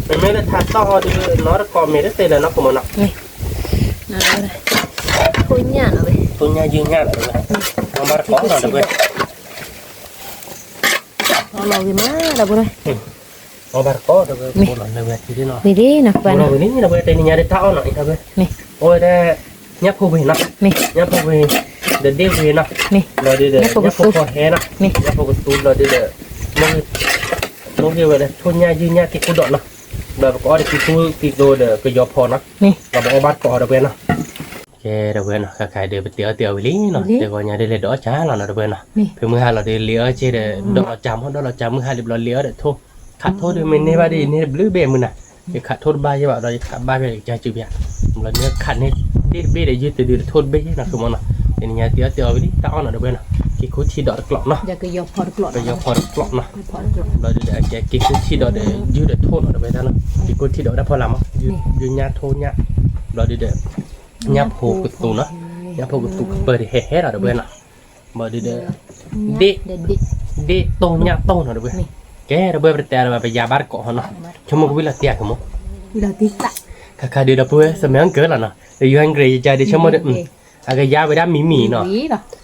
မ့မ့ၢ်လၢထးသီၣ်ဟီဒီး နီတကိးမ့ၢ်တသ့လၢၤနီၤ ခိၣ်မနီၤ, ဖိညၣ်နီၤဝဲ, ဖိညၣ်ယုၢ်ညၣ်နီၤဝဲ, နီၢ်ဘၣ်တကိးနီၤတဝဲ, အီၣ်လီၤဂ့ၤမးဒီပုၢ်ဝဲၢ်, အီၣ်ဘၣ်တကိးဒီပုၢ်ဝဲၢ်, မ့ၢ်ဒ်နီၤ ပှၤနီၤ, ဝဲန့ၣ်ဒီပုၢ်ဝဲၢ် တနံၤညါဒ်တၢ်အီၣ်နီၤ အံၤဒီပုၢ်ဝဲၢ်, မ့ၢ်, အိၣ်ဝဲဒၣ် ညၣ်ဖိဝ့ၤနီၤ, မ့ၢ်, ညၣ်ဖိဝ့ၤ, ဒီးဒ့ၣ်ဝ့ၤနီၤ, မ့ၢ်, ဒီးဒ်ဒီး ညၣ်ဖိကသူ, ညၣ်ဖိကဟဲနီၤ, မ့ၢ်, ညၣ်ဖိကသူ ဘျီဒ်ဒီး, မိၢ်ဂ့ၤဝဲဒၣ် ထိၣ်ညၣ်ယုၢ်ညၣ်က့ၤခိၣ်ဒီးနီၤ, ဒီးပကအီၣ်တက့ၤခိၣ်က့ၤသိဒီးကယီၤဖီနီၤ, မ့ၢ်, ဒီးပအီၣ်ဘၣ်တကိးဒီပုၢ်ဝဲၢ်နီၤ, ကဲဒီပုၢ်ဝဲၢ်နီၤ ခဲခါဒီးပတဲအီၣ်တဲအီၣ်ဝံၤလံနီၤ, တဲဂီၤညါဒ်လဲၣ်ဒီးအီၣ်ကၢ်လီၤနီၤဒီပုၢ်ဝဲၢ်နီၤ, ဖဲမုၢ်ဟါလီၤဒီးလ့ၤအီၣ်က့ၤဒီး ဒီးလီၤကၢ်မီၢ် ဒီးလီၤကၢ်မုၢ်ဟါလံဘျီလ့ၤအီၣ်ဒီးထိၣ် ခးထိၣ်ဒီးမ့ၢ်န့ၢ်ဘၣ်ဒီး ယန့ၢ်တဘျုးဘ့ၣ်မုၢ်နၤ, ယခးထိၣ်တဘၣ်ယဲဘၣ်ဒီး ယခးဘၣ်ဖဲကစၢ်စုပျၢ်, ဘျီန့ၢ်ခးန့ၢ်ဒ့ၣ်တဘ့ၣ်ဒီး ယုၢ်တဒုဒီးထိၣ်တဘ့ၣ်နီၤ ခိၣ်မနီၤ, တနံၤညါတဲအီၣ်တဲအီၣ်ဝံၤလံ တၢ်အီၣ်နီၤဒီပုၢ်ဝဲၢ်နီၤ, က့ၤခိၣ်ထံဒီးတကျိးနီၤ, ကယီၤဖီတကျိးနီၤ, ဘျီဒ်ဒီး က့ၤခိၣ်ထံဒီးဒီး ယုၢ်ဒီးထိၣ်နီၤဒီပုၢ်ဝဲၢ်နီၤ, က့ၤခိၣ်ထံဒီးဝဲဒၣ်ဖီလာ်မီၢ်, ယုၢ်ညၣ်ထိၣ်ညၣ်, ဘျီဒ်ဒီး ညၣ်ဖိကသူနီၤ, ညၣ်ဖိကသူကပၢၤဒီးဟဲဟဲလီၤဒီပုၢ်ဝဲၢ်နီၤ, ဘျီဒ်ဒီး ဒ့ၣ်, ဒ့ၣ်တိၢ်ညၣ်တိၢ်နီၤဒီပုၢ်ဝဲၢ်, ကဲဒီပုၢ်ဝဲၢ်ပတဲဒီး ပယၤဘၣ်တကိးဟီနီၤ, ဆိကမိၣ်ကဝံလီၤတ့ၢ်အကမိၢ်, ခါခါဒုးဒီပုၢ်ဝဲၢ် စမဲအကၢလီၤနီၤ, ဒီးယွၤကရ့ယကဒီးဆိကမိၣ်ဒီး အကယၤဝဲဒၣ်မံၤမံၤနီၤ,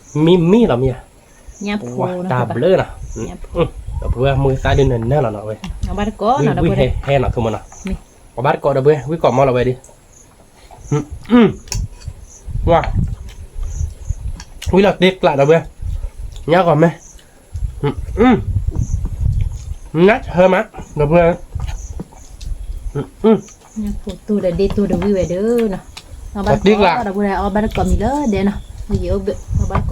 မံၤမံၤလီၤမံၤဧါ, တၢ်ဘျုးနီၤ, ဒီပုၢ်ဝဲၢ်မုၢ်သးဒုးနၢ်နၢ်လီၤနီၤဝဲ, ဝံဟဲဟဲနီၤ ခိၣ်မနီၤ, အဘၣ်တကိးဒီပုၢ်ဝဲၢ် ဝံကိးမီၢ်လီၤဝဲဒီး ဝါ, ဝံလီၤတ့ကျးဒီပုၢ်ဝဲၢ်, ညၣ်ဂီၤမ့ၢ်, ညၣ်ဟၢမး ဒီပုၢ်ဝဲၢ်, ညၣ်ဖိတိၢ်ဒီးဒ့ၣ်တိၢ်ဒီးဝံဝဲဒီးနီၤ, အဘၣ်တကိး ဒီပုၢ်ဝဲၢ် အီၣ်ဘၣ်တကိးမံၤလၢဒဲနီၤ, ယအိၣ်ဘၣ်တကိး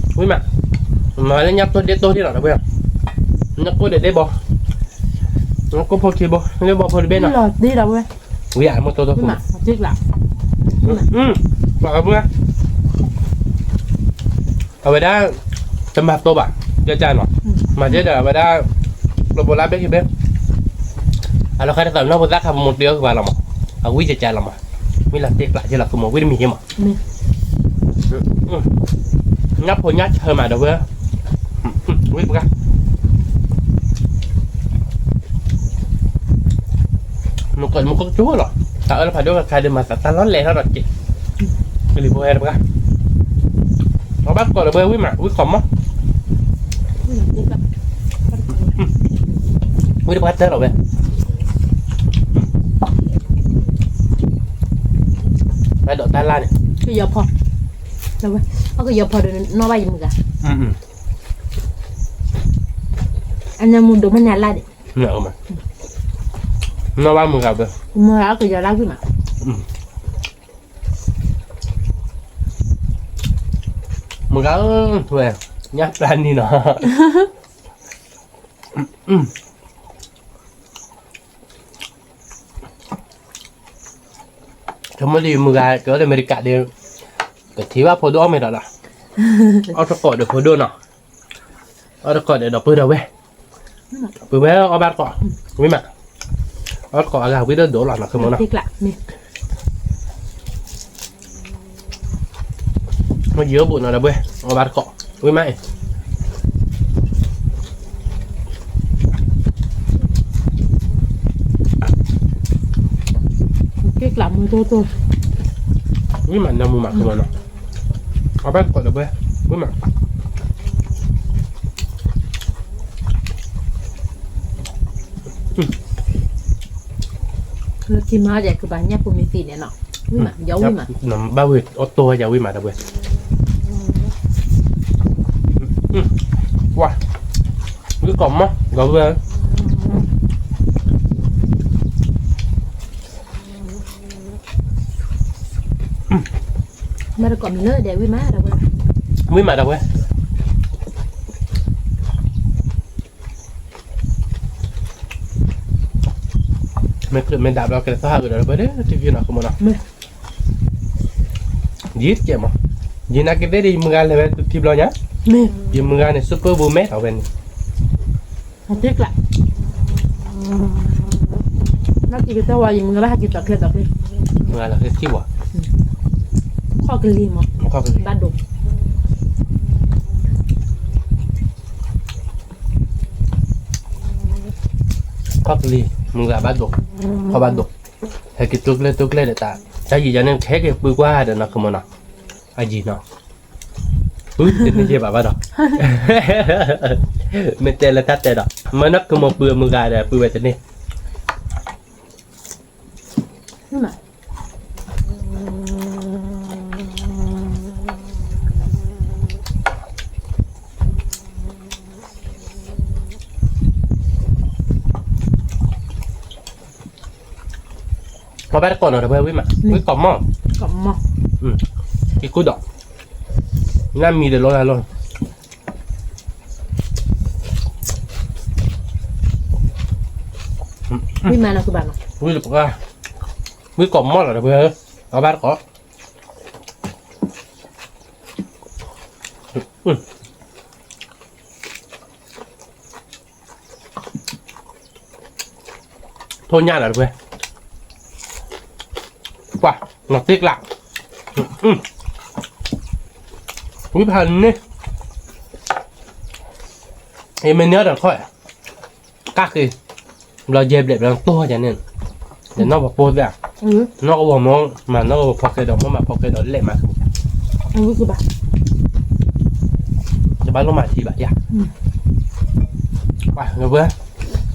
ဝံမး, မၤလၢညၣ်တိၢ်ဒ့ၣ်တိၢ်ဒ်နီၤ ဒီပုၢ်ဝဲၢ်, ညၣ်ကိၢ်ဒီးဒ့ၣ်ဘီ, ညၣ်ကိၢ်ဖိခံဘီ ဒ့ၣ်ဘီဖိတဘ့ၣ်နီၤ, ဝံအမိၢ်တိၢ်တိၢ်ခိၣ်မး, ပှၤဒီပုၢ်ဝဲၢ်, အဝဲဒၣ် တမၤတိၢ်ဘၣ်, ကကနီၤ, မၤကဲဒီးအဝဲဒၣ် ပျိာ်ပိာ်လၢဘ့ၣ်က့ၤဘ့ၣ်, အလီၤဃာ်တသးနီၢ်ဖိသၣ်ခါ ပမိၢ်တ့အီၣ်ကဘၣ်လီၤမး, အဝံကကလီၤမး, ဝံလီၤတ့ကျးကလီၤခိၣ်မး ဝံတမံၤဟ့မး, ညၣ်ဖိညၣ်ဆၢမးဒီပုၢ်ဝဲၢ်, ဝံတပှၢ် မုၢ်ကီၢ်မုၢ်ကီၢ်ကၠိလီၤ, တၢ်အၢၣ်လီၤဖးဒိၣ်ခါခါဒီးမၤသးတၢ်လီၤလဲၤထီၣ်ဒီးက့ၤ, ကလံၤဖိဟဲတပှၢ်, အဘၣ်တကိးဒီပုၢ်ဝဲၢ် ဝံမး ဝံကိးမီၢ်, ဝံတပှၢ်တၢၢ်လီၤဝဲ, တၢ်ဒိးတၢ်လၢ်န့ၣ်, ကယီၤဖီ, အကယီၤဖီဒီးနီၢ်ဘၣ်ယမုၢ်ဂၤ, အညါမူဒိၣ်မးန့ၣ်အလၢ်န့ၣ်, နီၢ်ဘၣ်မုၢ်ဂၤဘၢ, မုၢ်ဂၤအကယီၤလၢ်ဝံမး, မုၢ်ဂၤဧၢ, ညၣ်ပျၢ်နံၤနီၤ ဆိကမိၣ်ဒ်မုၢ်ဂၤ ကအိၣ်လၢအမဲရကၤဒီး ကထံၣ်ဘၣ်ဖိဒိၣ်အီၣ်မ့ၤဒီးလီၤ, အီၣ်တကိးဒီးဖိဒိၣ်နီၤ, အီၣ်တကိးဒီးဒီပုၢ်ဒီဝဲၢ်, ပုၢ်ဝဲၢ်အီၣ်ဘၣ်တကိး, ဝံမး, အီၣ်တကိးအဂၤဝံဒိၣ်ဒိၣ်လီၤနီၤ ဆိကမိၣ်နီၤ မ့ၢ်ယိၤဘိးနီၤဒီပုၢ်ဝဲၢ် အီၣ်ဘၣ်တကိး, ဝံမးအံၤ, က့ကျးမုၢ်တိၢ်တိၢ်, ဝံမးနၢမူမး ဝံမးနီၤ, အီၣ်ဘၣ်တကိးဒီပုၢ်ဝဲၢ်, ဝံမး လၢခံမၤဒီးကဘၣ်ညၣ်ဖိမ့ၢ်သံန့ၣ်နီၤ, ဝံမး, ယဝံမး, ဘၣ်ဝံအီၣ်တိၢ်ဝဲယဝံမးဒီပုၢ်ဝဲၢ်, ဝံကိးမီၢ် ဒီပုၢ်ဝဲၢ်, မ့ၢ်တကိးမံၤလၢဒဲးဝံမးဒီပုၢ်ဝဲၢ်, ဝံမးဒီပုၢ်ဝဲၢ် မ့ၢ်ကြၢးမ့ၢ်ဒၣ်ဘျီကလဲၤသီၣ်ဟးဂ့ၤဒီး ပှၤဒၢတက့ၢ်နီၤ ကမီၤနီၤ, ယံၤတကဲးမး, ယံၤနာ်က့ၤသ့ၣ်ဒီး ယမုၢ်ဂၤလဲၤဝဲတထံဘျီညါ, ယမုၢ်ဂၤန့ၣ် စူပၢၢ်ဘိမဲာ်ထီၣ်ဝဲန့ၣ်, ဟးတ့ကျး, နာ်က့ၤကတၢၢ်ဝဲ ယမုၢ်ဂၤဘၣ်ဟးက့ၤတီၤချ့တီၤချ့, မုၢ်ဂၤလီၤချ့ထံဝဲ, ခီၣ်ကလံၤမး, ဘၣ်ဒိး ခီၣ် ကလံၤ မုၢ်ဂၤဘၣ်ဒိး, ခီဘၣ်ဒိး, ဟဲက့ၤတိကျဲတိကျဲဒီးတၢ်, တၢ်ယံာ်ယၤန့ၣ် ကဟဲက့ၤပုၢ်ကွၢ်ဒီးနီၢ်ကမီၤနီၤ, အယံာ်နီၤ, ပုၢ်တန့ၢ်ယဲၢ်ဘၣ်ဘၣ်ဒီး, မ့ၢ်တဲလၢတၢ်တဲဒီး မ့ၢ်နီၢ်ကမီၤပုၢ်အမုၢ်ဂၤဒီး ပုၢ်ဝဲတန့ၢ် အဘၣ်တကိးနီၤ ဒီပုၢ်ဝဲၢ်မး, ဝံၣ်ကိးမီၢ်, က့ၤကူၣ်ဒီး, နၢ်မံၤဒီးလီၤလၢလီၤ, ဝံၣ်မးနီၤကဘၣ်နီၤ, ဝံၣ်ကိးမီၢ်လီၤ ဒီပုၢ်ဝဲၢ်, အဘၣ်တကိး ထိၣ်ညၣ်ဒီးတပှဲၤ, ကွၢ်, နီၢ်တ့ကျး, ဝံၣ်ဖးန့ၣ်, အမ့ၢ်န့ၢ်ဒီးခီၣ်, ကၣ်ဃ့, ဘျီယဲဘျဲးဘျီတိၢ်ယၤန့ၣ်, ဒီးနီၢ်ပှၤပိၢ်သ့ၣ်, နီၢ်ကဝီၤမ့ၢ်, မၤနီၢ်ကဝီၤဖီကဲဒီး မ့ၢ်မၤဖီကဲဒီးလဲၣ်မၤ, တဘၣ်လိၣ်မၤထံဘၣ်ယၤ, ပှၤ,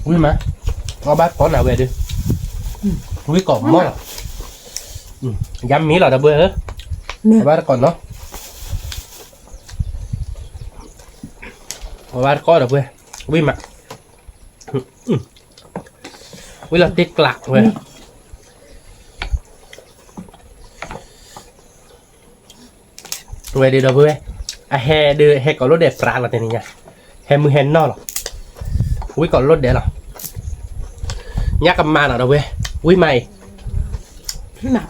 ဝံၣ်မး, အဘၣ်တကိးနၤဝဲဒၣ်, ဝံၣ်ကိးမီၢ်လီၤ, ယၤမ့ၢ်လီၤ ဒီပုၢ်ဝဲၢ်ဧၢ, အဘၣ်တကိးနီၤ, အဘၣ်တကိး ဒီပုၢ်ဝဲၢ်, ဝံၣ်မး, ဝံၣ်လီၤတ့ကျးဝဲ, ဝဲဒၣ် ဒီပုၢ်ဝဲၢ်, အဟဲဒုး ဟဲကိးလိၣ်ဒဲးပြးလီၤ တနံၤညါ, ဟဲမုၢ်ဟဲနီၢ်လီၤ, ဝံၣ်ကိးလိၣ်ဒဲးလီၤ, ညၣ်ကမၤနီၤ ဒီပုၢ်ဝဲၢ်, ဝံၣ်မးအံၤ,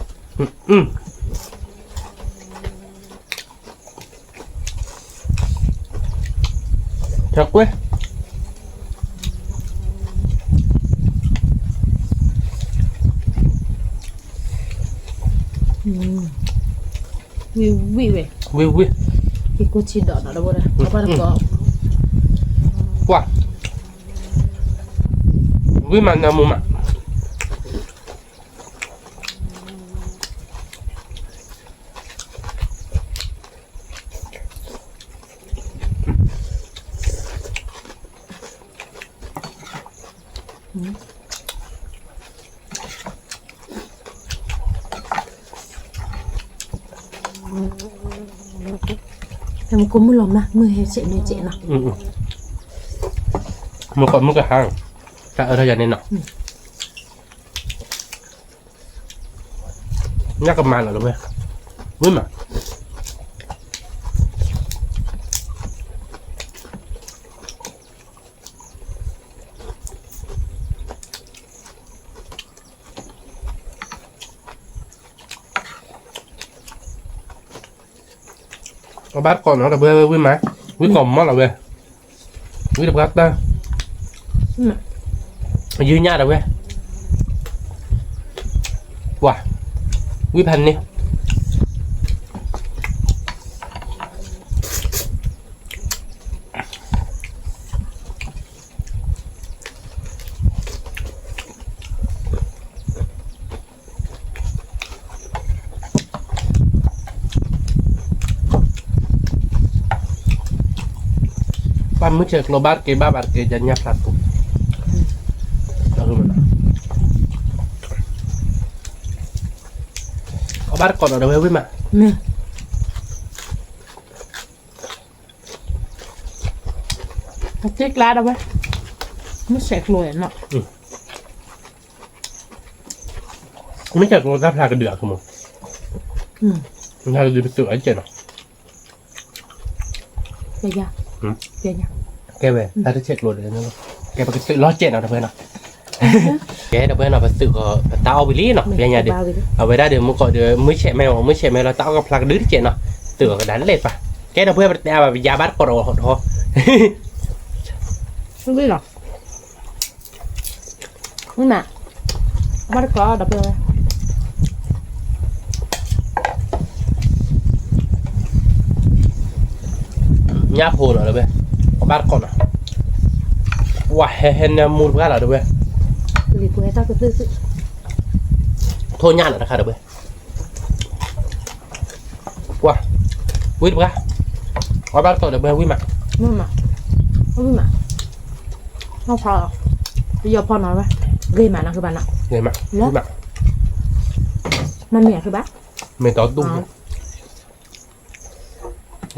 ကွၢ်, ဝံၣ်ဝံၣ်ဝဲ, ဝံၣ်ဝံၣ်, က့ၤကူၣ်ဆံးဒီးနီၤ ဒီပုၢ်ဝဲၢ်, ကွၢ်, ဝံၣ်မး နၢမူမး မုၢ်ကိးမုၢ်လီၤမး မုၢ်ဟဲဆဲးမ့ၢ်ဆဲးနီၤ, မုၢ်ကိးမုၢ်ကဟါ, တၢ်အၢထီၣ်ယၤန့ၣ်နီၤ, ညၣ်ကမၤနီၤ ဒီပုၢ်ဝဲၢ်, ဝံၣ်မး အဘၣ်တကိးနီၤ ဒီပုၢ်ဝဲၢ် ဝံၣ်မး, ဝံၣ်ကိးမီၢ်လီၤဝဲ, ဝံၣ်တပှၢ်တၢၢ်, ယုၢ်ညၣ် ဒီပုၢ်ဝဲၢ်, ပှၤ, ဝံၣ်ဖးန့ၣ် ဘၣ်မုၢ်ဆဲးကျိးဘၣ်တက့ၢ် ဘၣ်ဘၣ်တက့ၢ် ယညၣ်ဖျါကိး, အဘၣ်တကိးနီၤ ဒီပုၢ်ဝဲၢ် ဝံၣ်မး, ပသ့ကျါဒီပုၢ်ဝဲၢ်, မုၢ်ဆဲးကျိးနီၤ, မုၢ်ဆဲးကျိးတၢ်ဖျါကဒုးအကမီၤ, ဖျါကဒုးပသုးအကဲးနီၤ, ကဲဝဲ တၢ်တဆဲးကျိးဒီး, ကဲပကသုးလီၤကဲးနီၤ ဒီပုၢ်ဝဲၢ်နီၤ, ကဲ ဒီပုၢ်ဝဲၢ်နီၤ ပသုးကီး ပတၢ်အီၣ်ဝံၤလံနီၤ ပညါဒီး, အဝဲဒၣ်ဒီး မုၢ်ကီးဒီး မုၢ်ဆဲးမဲဝဲ မုၢ်ဆဲးမဲလီၤ တၢ်အီၣ်ကဖျါကဒုးတကဲးနီၤ, သုးကီးကဒါလဲၣ်တပၤ, ကဲ ဒီပုၢ်ဝဲၢ် ပတတဲအါဘၣ် ပယါဘၣ်တကိးဒီးဟီၣ်ထီၣ် ဝံၣ်မး, ဘၣ်တကိး ဒီပုၢ်ဝဲၢ်, ညၣ်ဖိနီၤ ဒီပုၢ်ဝဲၢ်, ဘၣ်တကိးနီၤ, ဝဲဟဲဟဲနၢမူတပှၢ်လီၤ ဒီပုၢ်ဝဲၢ်, ကလံၤပှဲၤတၢ်ကသုၣ်သုၣ်, ထိၣ်ညၣ်နီၤတခါဒီးဝဲ, ကွၢ်, ဝံတပှၢ်, အီၣ်ဘၣ်တကိးဒီးဝဲ ဝံမး, ဝံမး, ဝံမး, အီၣ်ဖီ, ပယီၤဖီနီၤဝဲ, ဂ့ၤမးနီၤ ဃုဘၣ်နီၤ, ဂ့ၤမး, ဝံမး, မ့ၢ်မ့ၢ်ဃုဘၣ်, မ့ၢ်တီတူၢ်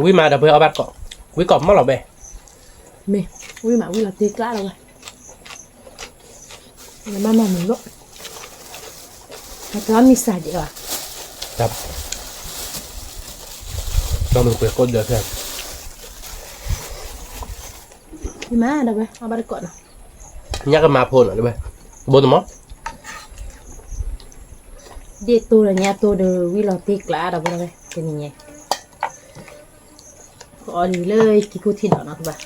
ဝံမးဒီးဝဲအီၣ်ဘၣ်တကိး, ဝံကိးမီၢ်လီၤဘဲ, မ့ၢ်, ဝံမး ဝံလီၤတ့ကျါဒီးဝဲ, မၤမၤမုာ်လိာ်, အကမံၤစၢ်ဒံးဘၣ်, တၢ်မုာ်ကွဲးကိးဒၢးဖဲ, ဝံမးဒီးဝဲ အီၣ်ဘၣ်တကိးနီၤ, ညၣ်ကမၤဖိနီၤဒီးဝဲ, ဘိသမီၢ် ဒ့ၣ်တိၢ်ဒီးညၣ်တိၢ်ဒီး ဝံလီၤတ့ကျါဒီးဝဲ, တနံၤညါ, အီၣ်လံလၢကံၢ်ခိၣ်ထံဒီးနီၤ ကဘၣ်,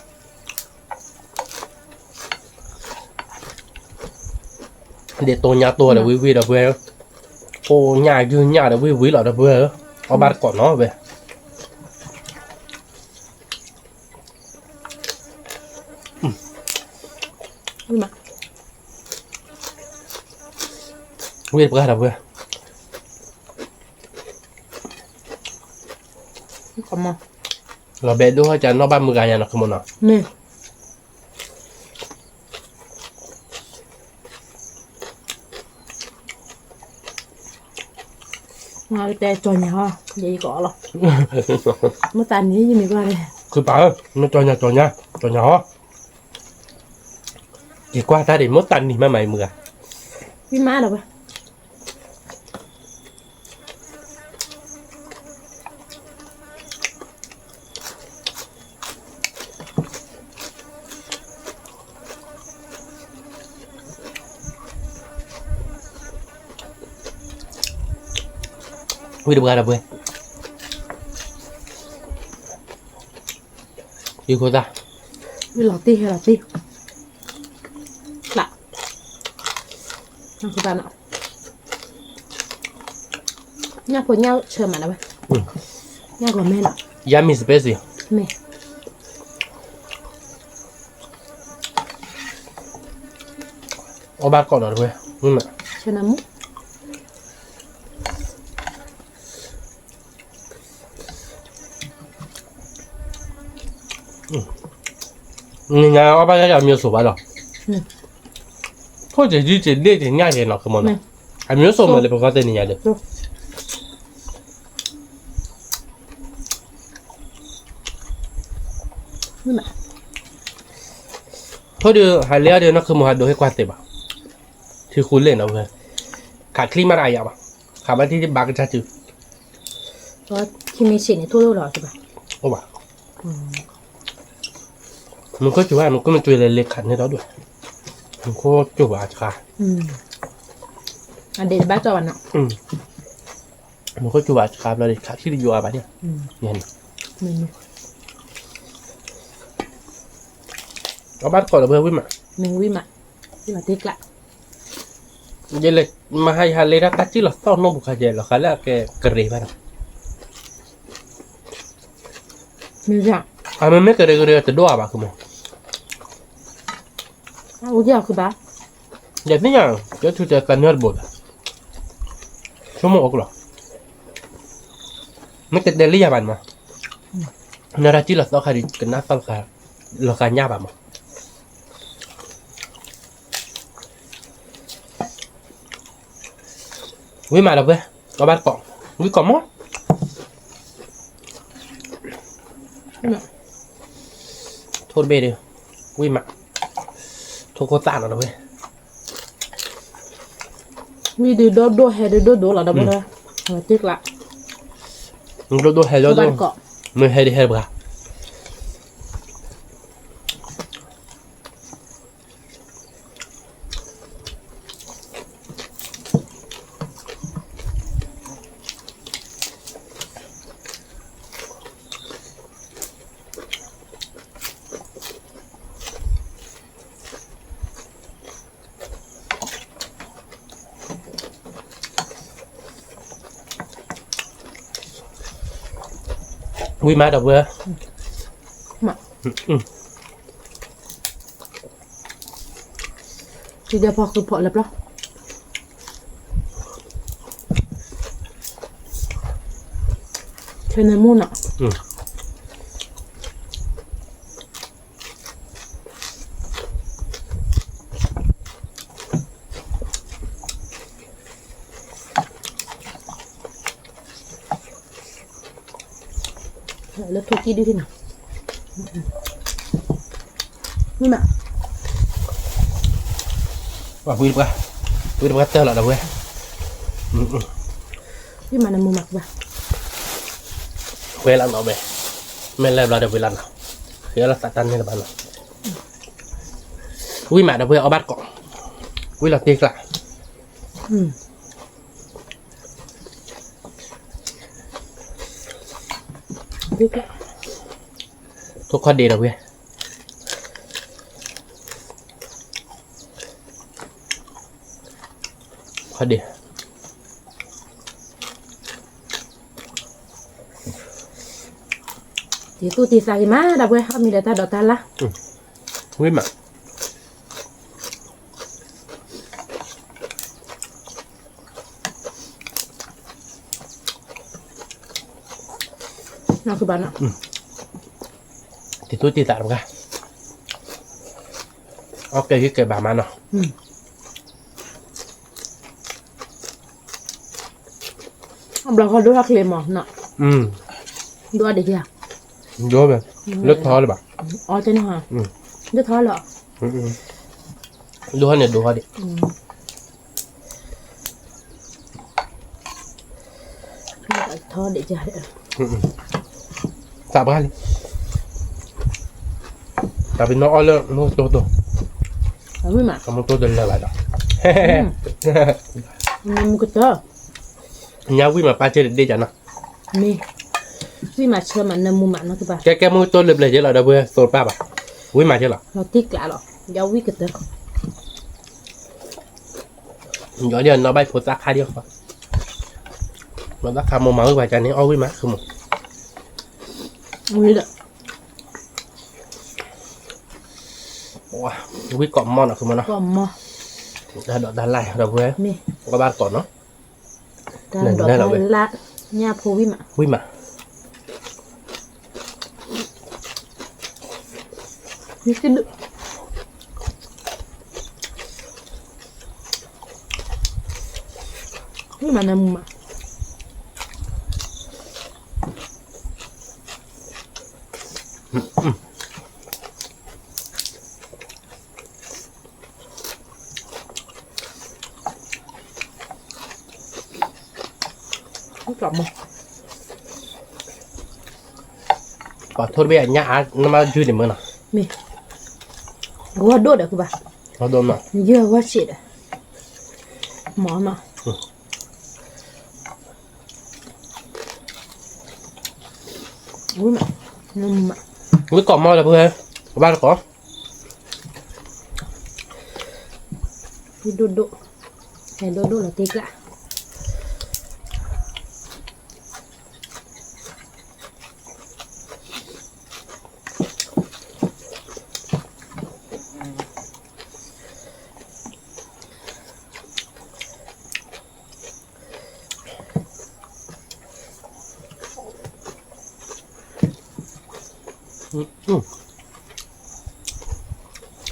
ဒ့ၣ်တိၢ်ညၣ်တိၢ်ဒီးဝံဝံဒီးဝဲ, ကိၢ်ညၣ်ယုၢ်ညၣ်ဒီးဝံဝံလီၤဒီးဝဲ, အီၣ်ဘၣ်တကိးနီၤဝဲ ဝံတပှၢ်ဒီးဝဲ, လီၤဘဲဒိၣ်ဟီၣ်ကနီၣ်ဘၣ်မုၢ်ဂၤညါနီၤ ခမနီၤ, မ့ၢ် တဲကၠီညါဟီ, ယဲယကအီၣ်လီၤ, မ့ၢ်သးနံၤယမ့ၢ်ကွၢ်လဲၣ်, ခုပာ်ဧၢ, မ့ၢ်ကၠီညါ ကၠီညါ, ကၠီညါဟီ, ယကွၢ်တၢ်ဒ် မ့ၢ်သးနံၤမးမးယမုၢ်ဂၤ, ဝံမးဒီးဝဲ ဝံတပှၢ်ဒီးပှဲၤ, ယခိၣ်သၣ်, ဝံလီၤတံၢ်ဟဲလီၤတံၢ်, ကျး, ညၣ်ဖိ ညၣ်ဆၢမးနီၤဝဲ, ညၣ်ဂီၤမဲနီၤ, yummy spicy, မ့ၢ် အီၣ်ဘၣ်တကိးဒီးတဝဲ, ဆၢနၢမူ နညါအီၣ်ဘၣ်ယၤယၤမ့ၢ်စိၤဘၣ်လီၤ, ထိၣ်က့ၤဒံက့ၤဒ့ၣ်က့ၤညၣ်က့ၤနီၤ ကမီၤနီၤ, အမ့ၢ်စိၤမးလၢပကီၢ်သ့ၣ်နညါဒီး ထိၣ်ဒုး ဟးလ့အီၣ်ဒီး နီၢ်ခမူဟးဒိးဟ့ၣ်ကွၢ်သ့ဘၣ်, ထံဃူလ့ၣ်နီၤဝဲ, ခးချံမးတအါယၤဘၣ်, ခးဘၣ်ထံဘၣ်ကစၢ်စု, ထံမ့ၢ်ဆံးန့ၣ် ထိၣ်လီၤဘၣ်, အိၣ်ဘၣ်, မူခိၣ်စူၤဘၣ် မူခိၣ်မ့ၢ်စူၤလဲၤလ့ခးန့ၢ်ဒီဒူၣ်, မူခိၣ်စူၤဘၣ်တခါ, အဒဲးတဘၣ်ကီဘၣ်နီၤ, မူခိၣ်စူၤဘၣ်တခါဘျီဒီး ခးချံတယိၤအါဘၣ်န့ၣ်, အဘၣ်တကိးဒီးဝဲဝံၣ်မး, မ့ၢ်ဝံၣ်မး, ဝံၣ်မးတ့ကျး, ယလဲၤမဟါယဟးလ့တၢ်တၢ်စံၣ်လီၤသီၣ်နီၢ်ပူၤခါယဲၢ် လီၤဃးလၢအကဲကရ့ၤဘၣ်ဒီး, အမ့မ့ၢ်ကရ့ၤကရ့ၤတဒိၣ်အါဘၣ်ခမီၤ, ယသ့ၣ်ညါ, ယထူတဲကနၢတဘိဒီး, ဆိကမိၣ်အိၣ်ကလီၤ, မ့ၢ်ကတဲလၢယၤဘၣ်န့ၣ်မး, နတၢ်စံၣ်လီၤသီၣ်ခါဒီး ကနၣ်သီၣ်လီၤဃာ်ညၣ်ဘၣ်မး, ဝံၣ်မးဒီးပှဲၤ, အီၣ်ဘၣ်တကိး, ဝံၣ်ကိးမး, ထိၣ်တဘ့ၣ်ဒီး, ဝံၣ်မး, ထိၣ်ခိၣ်သၣ်နီၤဒီးပှဲၤ, ဝံၣ်ဒုးဒိၣ်ဒိၣ်ဟဲဒုးဒိၣ်ဒိၣ်လီၤဒီးပှဲၤ, တ့ကျး, ဒိၣ်ဒိၣ်ဟဲဒိၣ်ဒိၣ်, မ့ၢ်ဟဲဒုးဟဲတပှၤ ဝံၣ်မးဒီးပှဲၤ, မး, ဒဲဖီဃုဖီၣ်လၢပျီ, ခဲန့ၣ်မူနီၤ, လၢထိၣ်ကံၢ်ဒုးနီၤ, မ့ၢ်မး, ဝံတပှၢ်, ဝံတပှၢ်တၢၢ်လီၤဒီးဝဲ, မ့ၢ်မးနမူမးဘၣ်, ဝဲလီၤနီၤဝဲ, မ့ၢ်လဲၤဘျီဒီးဝံလီၤနီၤ, ဃဲလီၤသးတၢ်န့ၣ်တဘၣ်နီၤ, ဝံမးဒီးဝဲအီၣ်ဘၣ်တကိး, ဝံလီၤတ့ကျး ထိၣ်ခီၣ်ဒ့ဒီးဝဲ, ခီၣ်ဒ့, တံၤသူၣ်တံၤသးဂ့ၤမး ဒီပုၢ်ဝဲၢ် အီၣ်မ့ၤဒီးတၢ်ဒိးတၢ်လၢ်, ဝံမး နီၢ်ကဘၣ်နီၤ, တံၤသူၣ်တံၤသးတပှၢ်, အီၣ်ကဲဟံၣ်ကဲဘၣ်မးနီၤ, အဘျီဃီဒိၣ်ထီၣ်ချ့မးနီၤ, ဒိၣ်ဒံးဧါ, ဒိၣ်ဝဲ, လၢထီလၢၤဘၣ်, အီၣ်တန့ၢ်ဟါ, လၢထီလီၤ, ဒိၣ်ထီၣ်န့ၣ်ဒိၣ်ထီၣ်ဒံး ထီဒံးက, သးပှၢ်လံ, တၢ်ပနီၣ်အီၣ်လၢမူတိၢ်တိၢ်, မူတိၢ်တလၢာ်ဘၣ်ဒီး, မူကတၢၢ်, ညါဝံမးပၢ်ဆၢတဒ့ၣ်ကနီၤ, မ့ၢ်, ဝံမးဆၢမးနမူမးနီၤကဘၣ်, ကဲကဲမူတိၢ်လၢပျဲၢ်က့လီၤဒီပုၢ်ဝဲၢ် သိးတပၢ်ဘၣ်, ဝံမးက့လီၤ, လီၤတံၢ်ကျးလီၤ, ယဝံကတၢၢ် ယီၤဒ်နီၢ်ဘၣ်ဖိသၣ်ခါဒံးဃီ, နီၢ်ဘၣ်ခါမိၢ်မၤဝံၣ်ပှၤကန့ၣ် အီၣ်ဝံၣ်မး ဃုမိၢ်, ဝံၣ်ကိးမီၢ်နီၤ ဃုမိၢ်နီၤ, တၢ်ဒိးတၢ်လၢ်ဒီပုၢ်ဝဲၢ်, အီၣ်ဘၣ်တကိးနီၤ, တၢ်ဒိးတၢ်လၢ်, ညၣ်ဖိဝံၣ်မး, ဝံၣ်မး မ့ၢ်နမူမး, ပှၤထိၣ်တဘ့ၣ် အညၣ်အါ နမၤယုၢ်န့ၣ်မ့ၢ်နီၤ, မ့ၢ်, ဂီၤဒိၣ်ဒီးကဘၣ်, ဂီၤဒိၣ်နီၤ, ယုၢ်ဂီၤဆံးဒီး, မ့ၢ်နီၤ, ဝံၣ်ကိးမီၢ်ဒီပုၢ်ဝဲၢ်, ဘၣ်တကိး ဒိၣ်ဒိၣ်, ဟဲဒိၣ်ဒိၣ်လီၤတ့ကျး,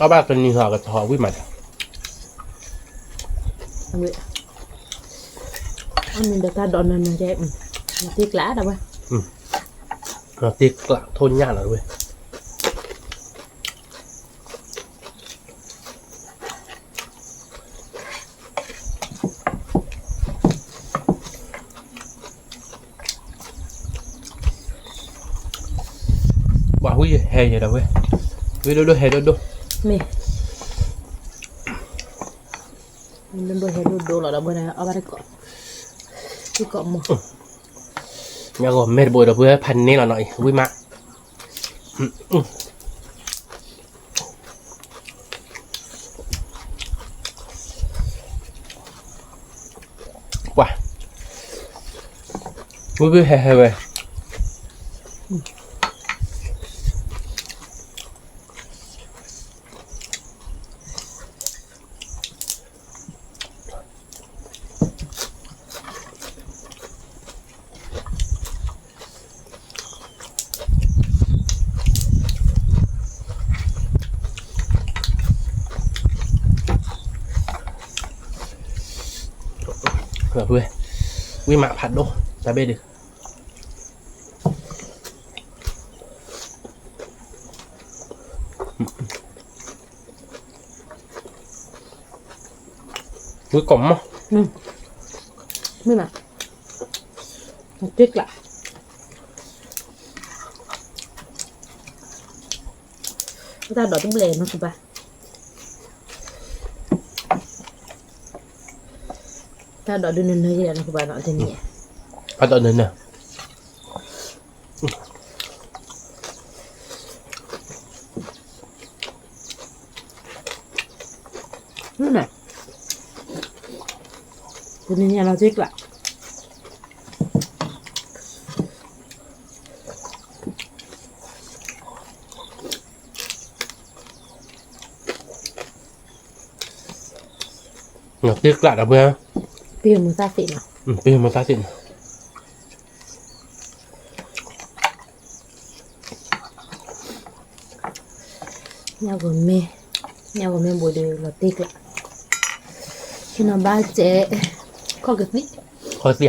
အဘၣ်ကနံၤဟီကထီၣ်ဝံၣ်မး, အမံၤဒီးတၢ်ဒိးနၤနၤကဲ, တ့ကျးဒၣ်ဝဲ, တ့ကျးထိၣ်ညၣ်လီၤဝဲ. ပှၤဝံၣ်ဟဲယဲဒီးဝဲ, ဝံၣ်ဒိၣ်ဒိၣ်ဟဲဒိၣ်ဒိၣ်, မ့ၢ်, ဝံၣ်ဒိၣ်ဒိၣ်ဟဲဒိၣ်ဒိၣ်လီၤဒီးဝဲန့ၣ် အီၣ်ဘၣ်တကိး, ဝံၣ်ကိးမီၢ်, မ့ၢ်ဂီၤမဲာ်တဘိဒီးဝဲဖးန့ၢ်လီၤနီၤအံၤ ဝံၣ်မး ပှၤ, ဝံၣ်ဘုဟဲဟဲဝဲ, မ့ၢ် ဝံၤမးဖးဒိၣ် တၢ်ဘ့ၣ်ဒုး ဝံၤကိးမး မ့ၢ်မး တ့ကျး တၢ်ဒိးတဘျဲၣ်နီၤကဘၣ် တၢ်ဒိးဒုးနၢၤနၢၤယဲၢ်နီၤကဘၣ်နီၤ တနံၤ တၢ်ဒိးနၢၤနၢၤ တနံၤညါလီၤတ့ကျး တ့ကျးဒီးပှဲၤ ပ့ၢ်မုာ်သၣ်သ့ၣ်နီၤ ပ့ၢ်မုာ်သၣ်သ့ၣ်နီၤ ညၣ်ဂီၤမ့ၢ် ညၣ်ဂီၤမ့ၢ်ဘိးဒုးလီၤတ့ကျး ဟံးနီၤဘၣ်စဲး ခီၣ်ကသံၣ် ခီၣ်ကသံၣ်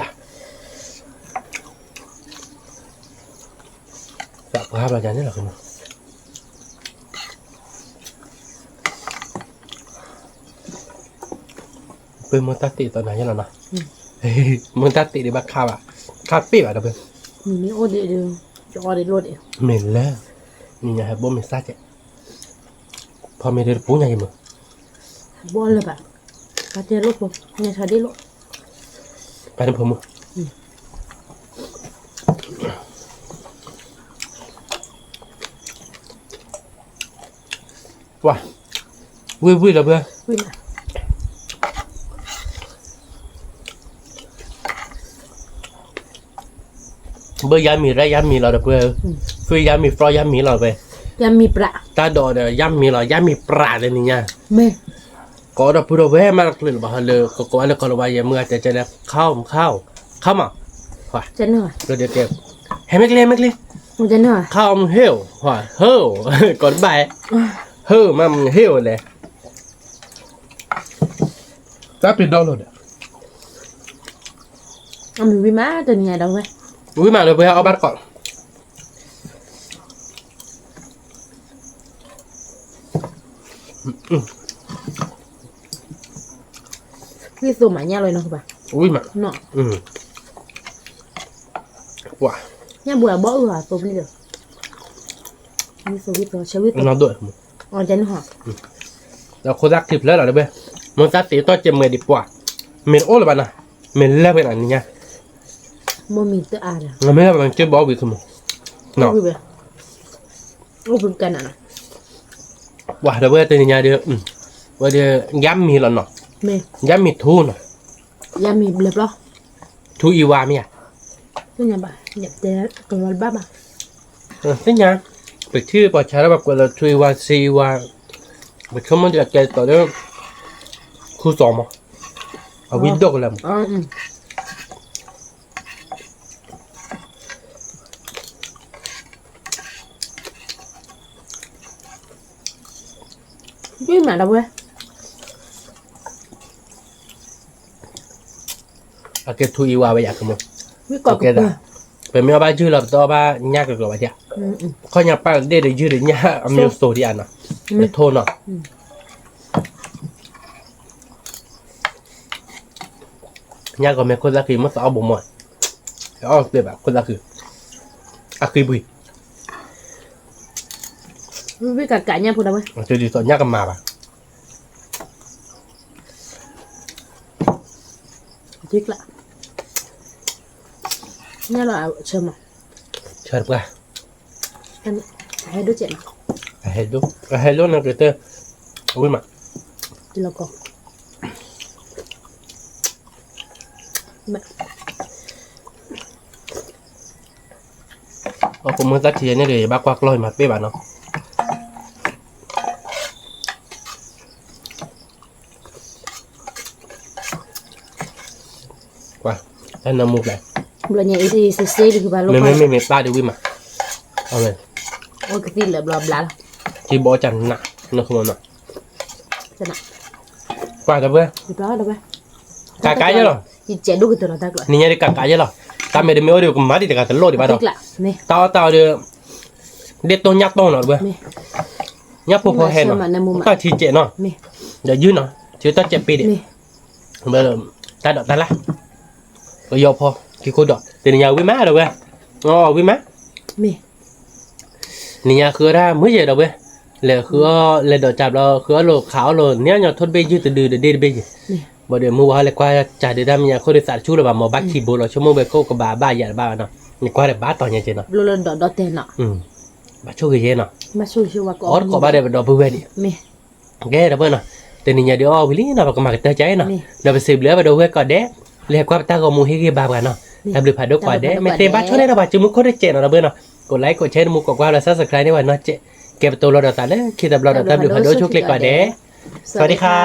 ဧါ သးပှၢ်ဘၣ်ယၤန့ၣ်လီၤ ပ့ၢ်မုာ်သၣ်သ့ၣ်သီနၤယဲၢ်လီၤနီၤ မုာ်သၣ်သ့ၣ်ဒံးဘၣ်ခါဘၣ် ခါပ့ၢ်ဘၣ်ဒီးပှဲၤ မ့ၢ်လၢ နံၤညါဟဲဘိမ့ၢ်သၣ်ကဲး ဖီမ့ၢ်ဒုးတပူၤညါယမုာ် ဘိလၢၤဘၣ် ပှၤတဲလိၣ်ဖိ ညါဆါဒ့ၣ်လိၣ် ပှၤန့ၣ်ဖိမုာ် ပှၤ ဝံၢ်ဝံၢ်လီၤပှဲၤ ဘၢယါမံၤရၢယါမံၤလီၤဒီးပှဲၤ, သွံၣ်ယါမံၤ ဖြီယါမံၤလီၤပှဲၤ, ယါမံၤပြး, တၢ်ဒိးဒီးယါမံၤလီၤ ယါမံၤပြးလၢနံၤညါ, မ့ၢ်, ကိးဒီးပုၢ်ဒီးဝဲၢ်မးတချုးလၢၤဘၣ် ဟီလၢကကိးဝဲလၢကီၢ်လီၤဝါယဲၢ်မုၢ်အတဲတဲလၢ ခါအီၣ်မး ခါအီၣ်, ခါမး, ဟဲမ့ၢ်ကျ့ ဟဲမ့ၢ်ကျ့, ခါအီၣ်မးဟ့ၣ်, ဟ့ၣ်, ကိးတဘၣ်, ဟ့ၣ်မးဟ့ၣ်လဲၣ် တၢ်ပ့ၤဒီလိာ်ဒီး, အမုၢ်ဝံၤမးတနံၤညါဒီးဝဲ, ဝံၤမးလၢပှဲၤအီၣ်ဘၣ်တကိး, ဝံၤသိမးညါလီၤနီၤကဘၣ်, ဝံၤမး, ညၣ်ဘှံးအဘီအုၣ်အသိပလံလီၤ, ဝံၤသိဝံၤသိဆၢဝံၤသိ, ဒီးခိၣ်သၣ်ခံဖျၢၣ်လီၤတဘ့ၣ်, မ့ၢ်သၣ်သ့ၣ်တီၢ်ကဲမုာ်ဒံးပှၤ, မ့ၢ်တအိၣ်လၢၤဘၣ်နီၤ, မ့ၢ်လၢပှဲၤနၤနံၤညါ, မ့ၢ်လၢပှဲၤနၤက့ဘီဝံၤခမ, ပှၤဒီးဝဲတနံၤညါဒီး, ဝဲဒီး, ယါမံၤလီၤနီၤ, ယါမံၤထူနီၤ, ယါမံၤဘျဲၣ်ဘျီ, ထူအံၤဝါမ့ၢ်ဧါ, သ့ၣ်ညါ, ပထံၣ်ပှၤဆါလၢပှၤကွဲးလၢထူအံၤဝါ စ့အံၤဝါ, ပဆိကမိၣ်ဒ်အကဲသိးလၢ, ခူစီၤမး, အဝံဒိၣ်ကလၢာ်မး ဒ်မးဒီးဝဲ, အကဲထူအံၤဝါဝဲယၤကမိၣ်, ကဲသး, ပမ့ၢ်အီၣ်ဘၣ်ယုၢ်လီၤပတအီၣ်ဘၣ်ညၣ်ကကျိၤဘၣ်ဒ်, ခီၣ်ညါပၢ်ဒ့ၣ်ဒီးယုၢ်ဒီးညၣ်အမံၤစိၤဒ်အါနီၤ, လၢထိနီၤ ညၣ်ကီၤမ့ၢ်ခိၣ်သၣ်ဃံ မ့ၢ်သးအီၣ်ဘိးမီၢ်, အီၣ်တသ့ဘၣ် ခိၣ်သၣ်ဃံ, အဃံပှံၤ, ဒ်သိးညၣ်ကမၤဘၣ်, ညၣ်လီၤ, ဆၢတပှၢ်, ဟဲဒိၣ်, အဟဲဒိၣ်န့ၣ်ကတၢၢ်, ဝံၤမး, ပမ့ၢ်သၣ်ထံၣ်န့ၣ်ဒီး ယဘၣ်ကွၢ်ကျီၢ် ယမၤပ့ၢ်ဘၣ်နီၤ, ကွၢ်, တၢ်နၢမူပျဲၢ်, မ့မ့ၢ်မ့ၢ်ပျၢ်ဒ်ဝံၤမး, ကသံၣ်လၢဘျီဘျါလီၤ, ထံဘီကနး, နၢမူနီၤ, ကွၢ်ဒီးဝဲ, ဒီးဝဲ ကးကးယဲလီၤ, နံၤညါဒ်ကးကးယဲလီၤ, တၢ်မဲာ်တမ့ၢ်အိၣ်ဒီး ကမၤဒံးတဂၤတလိၣ်ဒံးဘၣ်ဒီး, တၢ်အီၣ်တၢ်အီဒီး ဒ့ၣ်တိၢ်ညၣ်တိၢ်နီၤတဝဲ, ညၣ်ဖိဖီဟဲနီၤ, တၢ်ထံကဲးနီၤ, ဒီးယုၢ်နီၤ, ထံတၢ်ကဲးပ့ၤဒံး, တၢ်ဒိးတၢ်လၢ်, ပယီၤဖီ ထံခိၣ်ဒီး တနံၤညါဝံၤမးဒီးဝဲ, အီၣ်ဝံၤမး နံၤညါဃုအီၣ်တၢ်မုၢ်ယဲၢ်ဒီးဝဲ, လဲၤဃုအီၣ်လဲၤဒိးကၠးဘျီ ဃုအီၣ်လိာ်ခးအီၣ်လိာ် န့ၢ်အညီထိၣ်တဘ့ၣ်ယုၢ်တဒုတဒ့ၣ်တဘ့ၣ်ယဲၢ်, ဘၣ်ဒီးမုၢ်ဝါဟီလဲၤကွၢ်ကၠးဒုးတၢ်မဲာ်ညါခိၣ်ဒီးသးတဆူၣ်လၢၤဘၣ် မ်ဘၣ်ခံဘိလီၤ ဆိကမိၣ်ဝဲကိၣ်ကဘၣ်ဘၣ်ယၤတဘၣ်ဘၣ်နီၤ, နကွၢ်ဒီးဘၣ်တီၤညါက့နီၤ, ဘၣ်ဆိၣ်ဂ့ၤယဲနီၤ, အီၣ်တကိးဘၣ်ဒီးပဒီပုၢ်ဝဲၢ်ဒံး ကဲဒီပုၢ်ဝဲၢ်နီၤ, တနံၤညါဒုးအီၣ်ဝံၤလံနီၤ ပကမၤကတၢၢ်ကၠးနီၤ, ဒီးပစံးဘျုးဘၣ်ပဒီပုၢ်ဝဲၢ်ကိးဂၤဒဲး, လၢကွၢ်ပတၢ်ဂီၤမူဟ့ၣ်ဂံၢ်ဘါပှၤနီၤ, တၢ်ဘျုးဖးဒိၣ်ကိးဂၤဒဲး, မ့ၢ်သ့ဘၣ်ဆိၣ်န့ၢ်ဒီးပှၤစုမုၢ်ခိၣ်တကဲးနီၤ ဒီပုၢ်ဝဲၢ်နီၤ, ကိးlikeကိးshareန့ၣ်မူကိးကွၢ်လီၤ subscribe န့ၢ်ပှၤနီၤကဲး, ကဲပတိၤလီၤဒီးသးလၢခံတဘျီဒီး တၢ်ဘျုးဖးဒိၣ်ဆိၣ်ချ့ကိးဂၤဒဲး, စဝၤဒံခါ